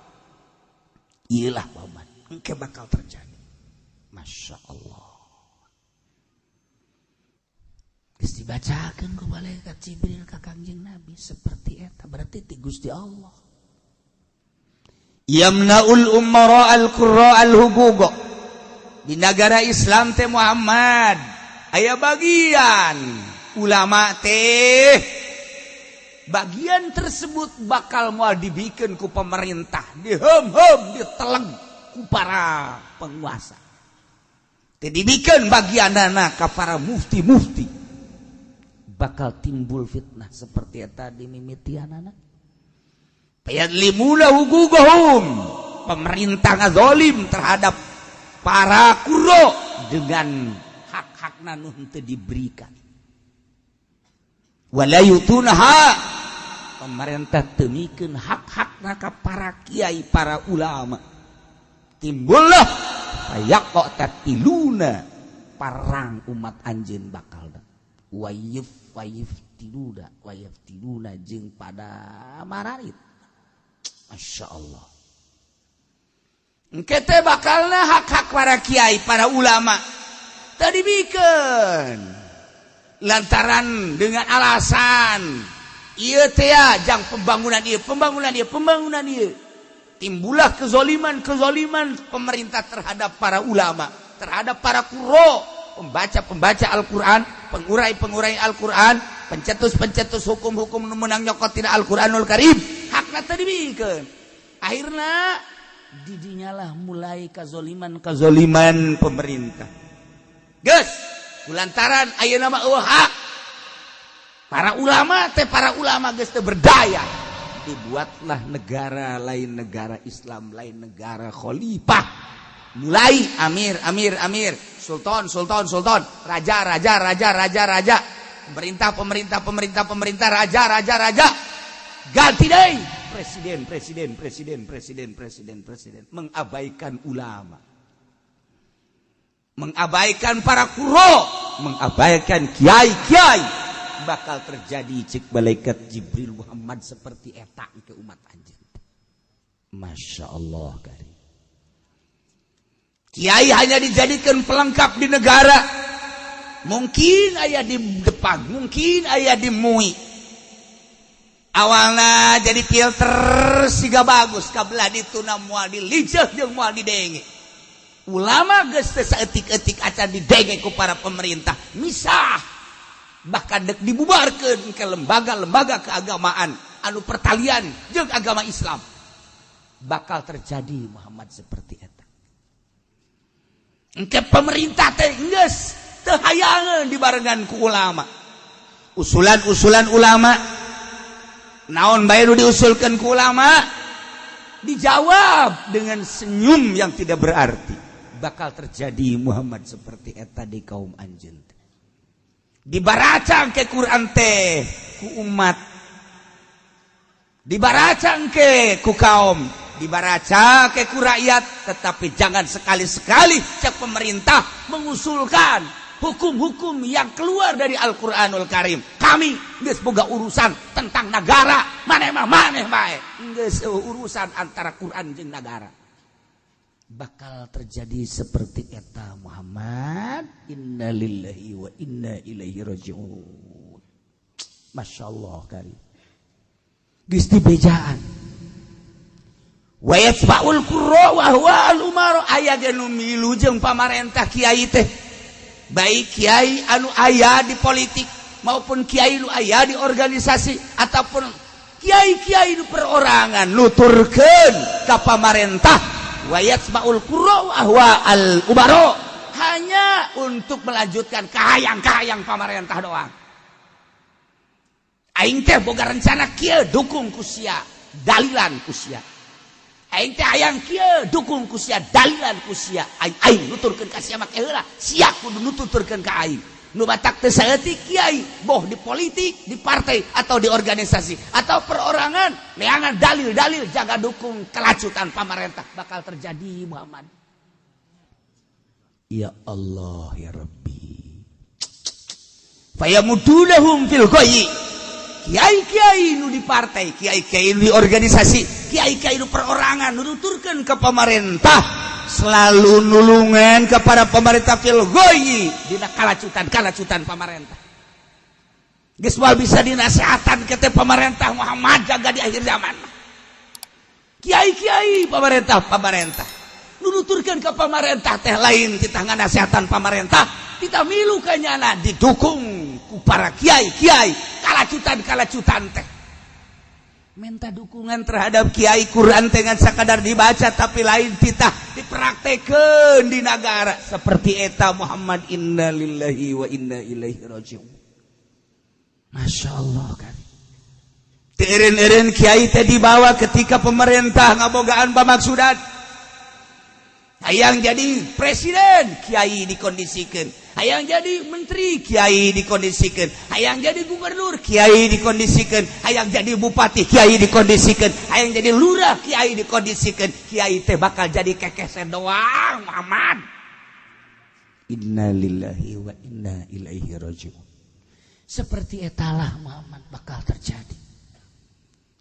Iyalah paman, engke bakal terjadi. Masya Allah. Geus dibacakeun ku malaikat Jibril ka Kangjeng Nabi seperti eta, berarti ti Gusti Allah. Yamnaul umara al-qurra al-huquq. Di negara Islam teh Muhammad aya bagian ulama teh, bagian tersebut bakal mau dibikin ku pemerintah, dihem-hem, diteleng ku para penguasa. Dibikin bagian anak ke para mufti-mufti, bakal timbul fitnah seperti eta di mimitian anak. Fayadlimuna huquqahum, pemerintah ngazolim terhadap para qurra dengan hak-hak. hak-hakna nu henteu diberikan. Wala yutunaha, pemerintah teu mikeun hak-hakna ka para kiai, para ulama. Timbullah fayaqtatiluna, parang umat anjeun bakal wayif wayiftiluna wayiftiluna jeung pada mararit. Masya Allah, engke teh bakalna hak-hak para kiai, para ulama tadi bikin lantaran dengan alasan ieu teh jang pembangunan ieu, pembangunan ieu, pembangunan ieu. Timbullah kezoliman-kezoliman pemerintah terhadap para ulama, terhadap para qurro, pembaca-pembaca Al-Quran, pengurai-pengurai Al-Quran, pencetus-pencetus hukum-hukum nu meunang nyokot tina Al-Quranul Karim. Hakna teu dibikeun. Akhirna didinyalah mulai kazoliman-kazoliman pemerintah. Geus, lantaran ayeuna mah euweuh hak para ulama teh, para ulama geus teu berdaya. Dibuatlah negara lain, negara Islam lain, negara khalifah. Mulai amir, amir, amir, sultan, sultan, sultan, raja, raja, raja, raja, raja, pemerintah, pemerintah, pemerintah, pemerintah, raja, raja, raja, ganti deh presiden, presiden, presiden, presiden, presiden, presiden, mengabaikan ulama, mengabaikan para qurro, mengabaikan kiai-kiai. Bakal terjadi cek malaikat Jibril Muhammad seperti eta ke umat anjeun. Masya Allah kari. Kiai hanya dijadikan pelengkap di negara. Mungkin aya di depan, mungkin aya di MUI. Awalnya jadi filter siga bagus, kabelah dituna moal dilijeh jeung moal didenge. Ulama geus teu saeutik-eutik acan didenge ku para pemerintah. Misah, bahkan dek dibubarkeun ke lembaga-lembaga keagamaan anu pertalian jeung agama Islam. Bakal terjadi Muhammad seperti eta. Engke pemerintah teh geus teu hayangeun dibarengan ku ulama. Usulan-usulan ulama naon bae nu diusulkeun ku ulama dijawab dengan senyum yang tidak berarti. Bakal terjadi Muhammad seperti eta di kaum anjeun. Dibaracang ke Quran teh ku umat, dibaracang ke ku kaum, dibaraca ke ku rakyat, tetapi jangan sekali-sekali cek pemerintah mengusulkan hukum-hukum yang keluar dari Al-Qur'anul Karim. Kami geus boga urusan tentang negara, maneh mah maneh bae. Geus urusan antara Quran jeung negara. Bakal terjadi seperti eta Muhammad. Innalillahi wa inna ilaihi raji'un. Masya Allah kari. Geus dibejaan. Wa yatba'ul qurra wa huwa al umara, aya ge nu milu jeung pamarentah kiai teh. Baik kiai anu aya di politik maupun kiai nu aya di organisasi ataupun kiai-kiai nu perorangan nuturkeun ka pamarentah. Wa yatba'ul qurra wa huwa al umara, hanya untuk melanjutkan kahayang-kahayang pamarentah doang. Aing teh boga rencana kieu, dukung ku sia, dalilan ku sia. Aing teh hayang kieu, dukung ku sia, dalilan ku sia. Aing aing nuturkeun ka sia make heula, sia kudu nuturkeun ka aing. Nu batak teh saeutik kiai, boh di politik, di partai atau di organisasi atau perorangan, neangan dalil-dalil jaga dukung kelacutan pamarentah. Bakal terjadi Muhammad. Ya Allah ya Rabbi. Fayamudunahum fil ghayyi. Kiai-kiai nu di partai, kiai-kiai nu di organisasi, kiai-kiai nu perorangan nu nuturkeun ke pemerintah, selalu nulungan kepada pemerintah fil ghayyi, dina kalacutan-kalacutan pemerintah. Geus moal bisa dinasehatan ke teh pemerintah Muhammad jaga di akhir zaman. Kiai-kiai pemerintah pemerintah nu nuturkeun ke pemerintah teh lain kita nganasehatan pemerintah, kita milu kanyana didukung ku para kiai-kiai kalacutan-kalacutan teh. Minta dukungan terhadap kiai, Quran dengan sakadar dibaca tapi lain titah dipraktekeun di negara seperti eta Muhammad. Innalillahi wa inna ilaihi raji'un. Masya Allah kan. Teu kiai teh dibawa ketika pemerintah ngabogaan pamaksudan hayang jadi presiden, kiai dikondisikan. Hayang jadi menteri kiai dikondisikan, hayang jadi gubernur kiai dikondisikan, hayang jadi bupati kiai dikondisikan, hayang jadi lurah kiai dikondisikan. Kiai teh bakal jadi kekesen doang Muhammad. Innalillahi wa inna ilaihi rajiun. Seperti etalah Muhammad bakal terjadi.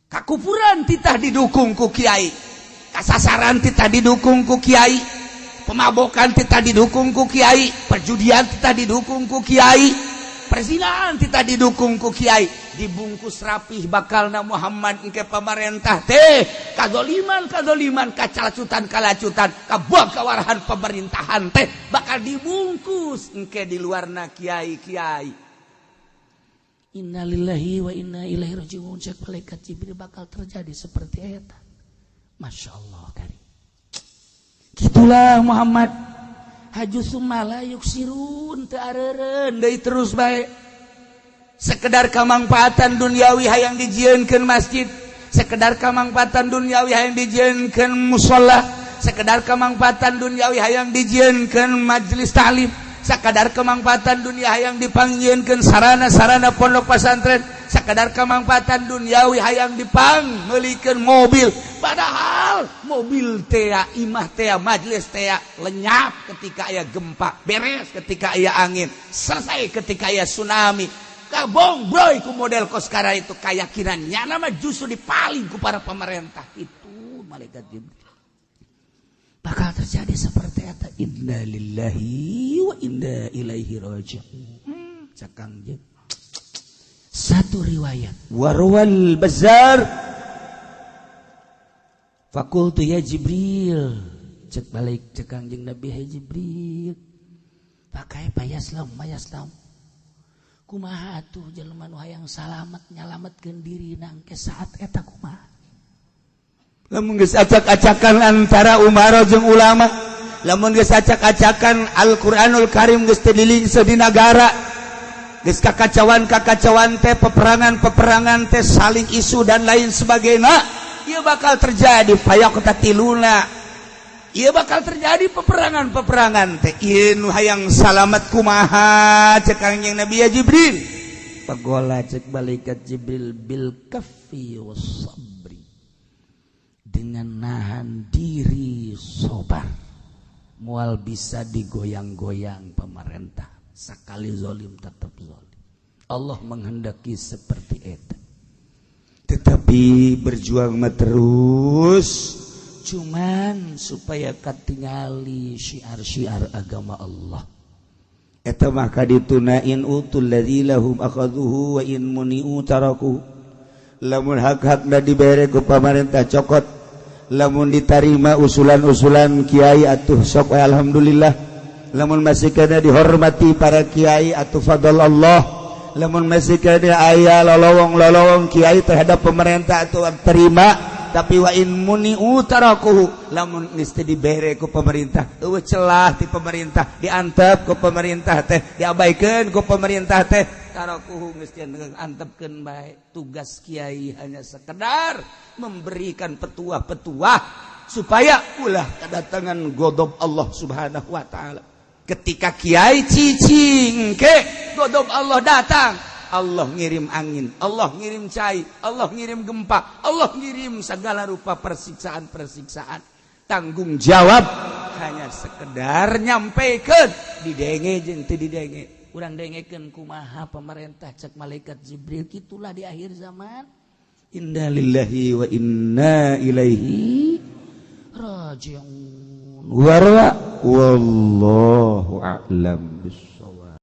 Kakufuran titah didukung ku kiai, kasasaran titah didukung ku kiai, pemabokan titah didukung ku kiai, perjudian titah didukung ku kiai, perzinahan titah didukung ku kiai. Dibungkus rapih bakalna Muhammad engke pemerintah teh kazoliman kazoliman, kacalacutan kalacutan, kabuang kawarahan pemerintahan teh bakal dibungkus engke di luarna kiai-kiai. Innalillahi wa inna ilaihi rajiun. Cek malaikat Jibril bakal terjadi seperti eta. Masya Allah karim. Gitulah Muhammad. Haju sumala yuksirun teu areureun deui terus bae. Sekedar kamangfaatan duniawi hayang dijieunkeun masjid, sekedar kamangfaatan duniawi hayang dijieunkeun musala, sekedar kamangfaatan duniawi hayang dijieunkeun majelis taklim, sakadar kemangfaatan dunia hayang dipangjieunkeun sarana-sarana pondok pesantren, sakadar kemangfaatan duniawi hayang dipangmeulikeun mobil. Padahal mobil tea, imah tea, majelis tea lenyap ketika aya gempa, beres ketika aya angin, selesai ketika aya tsunami. Kabong bro ku model koskara itu keyakinannya nama justru dipaling ku para pemerintah itu. Malaikat Jibril bakal terjadi seperti eta. Innalillahi wa inna ilaihi raji'un. Cek Kangjeng satu riwayat warwal Bazar, faqultu ya Jibril, cek balik cek Kangjeng Nabi, hai Jibril, pakai payaslam mayaslam, kumaha atuh jelema nu hayang salamet nyalametkeun diri nangke saat eta kumaha? Lamun geus acak-acakan antara umaro jeung ulama, lamun geus acak-acakan Al-Qur'anul Karim geus teu dilingse di nagara, geus kakacauan-kakacauan teh, peperangan-peperangan teh, saling isu dan lain sebagainya, ieu bakal terjadi fayaqtatiluna, ieu bakal terjadi peperangan-peperangan teh. Ieu nu hayang salamet kumaha? Cek Kangjeng Nabi, ya Jibril. Pagola cek malaikat Jibril, bil kaffi was sabri, dengan nahan diri, sobar, mual bisa digoyang-goyang pemerintah. Sekali zolim tetap zolim. Allah menghendaki seperti itu. Tetapi berjuang mah terus. Cuman supaya katingali syiar-syiar agama Allah. Eta mah kadituna in utul ladzi lahum akhadhuhu wa in muni'u taraku. Lamun hak-hakna dibere ku pamarentah, cokot. Lamun ditarima usulan-usulan kiai, atuh sok we, alhamdulillah. Lamun masih kena dihormati para kiai, atuh fadl Allah. Lamun masih kena aya lolowong-lolowong kiai terhadap pemerintah, atuh terima. Tapi wa in muni'u tarakuhu, lamun geus teu dibere ku pemerintah, eueuh celah ti pemerintah, diantep ku pemerintah teh, diabaikeun ku pemerintah teh, tarakuhu, geus antepkeun bae. Tugas kiai hanya sekedar memberikan petuah-petuah supaya ulah kedatangan godob Allah Subhanahu wa taala. Ketika kiai cicing ke godob Allah datang, Allah ngirim angin, Allah ngirim cai, Allah ngirim gempa, Allah ngirim segala rupa persiksaan-persiksaan. Tanggung jawab hanya sekedar nyampaikan, didenge jeung teu didenge. Urang dengekeun kumaha pemerintah. Cek malaikat Jibril, kitulah di akhir zaman. Innalillahi wa inna ilaihi raji'un. Warwa wallahu a'lam bissawab.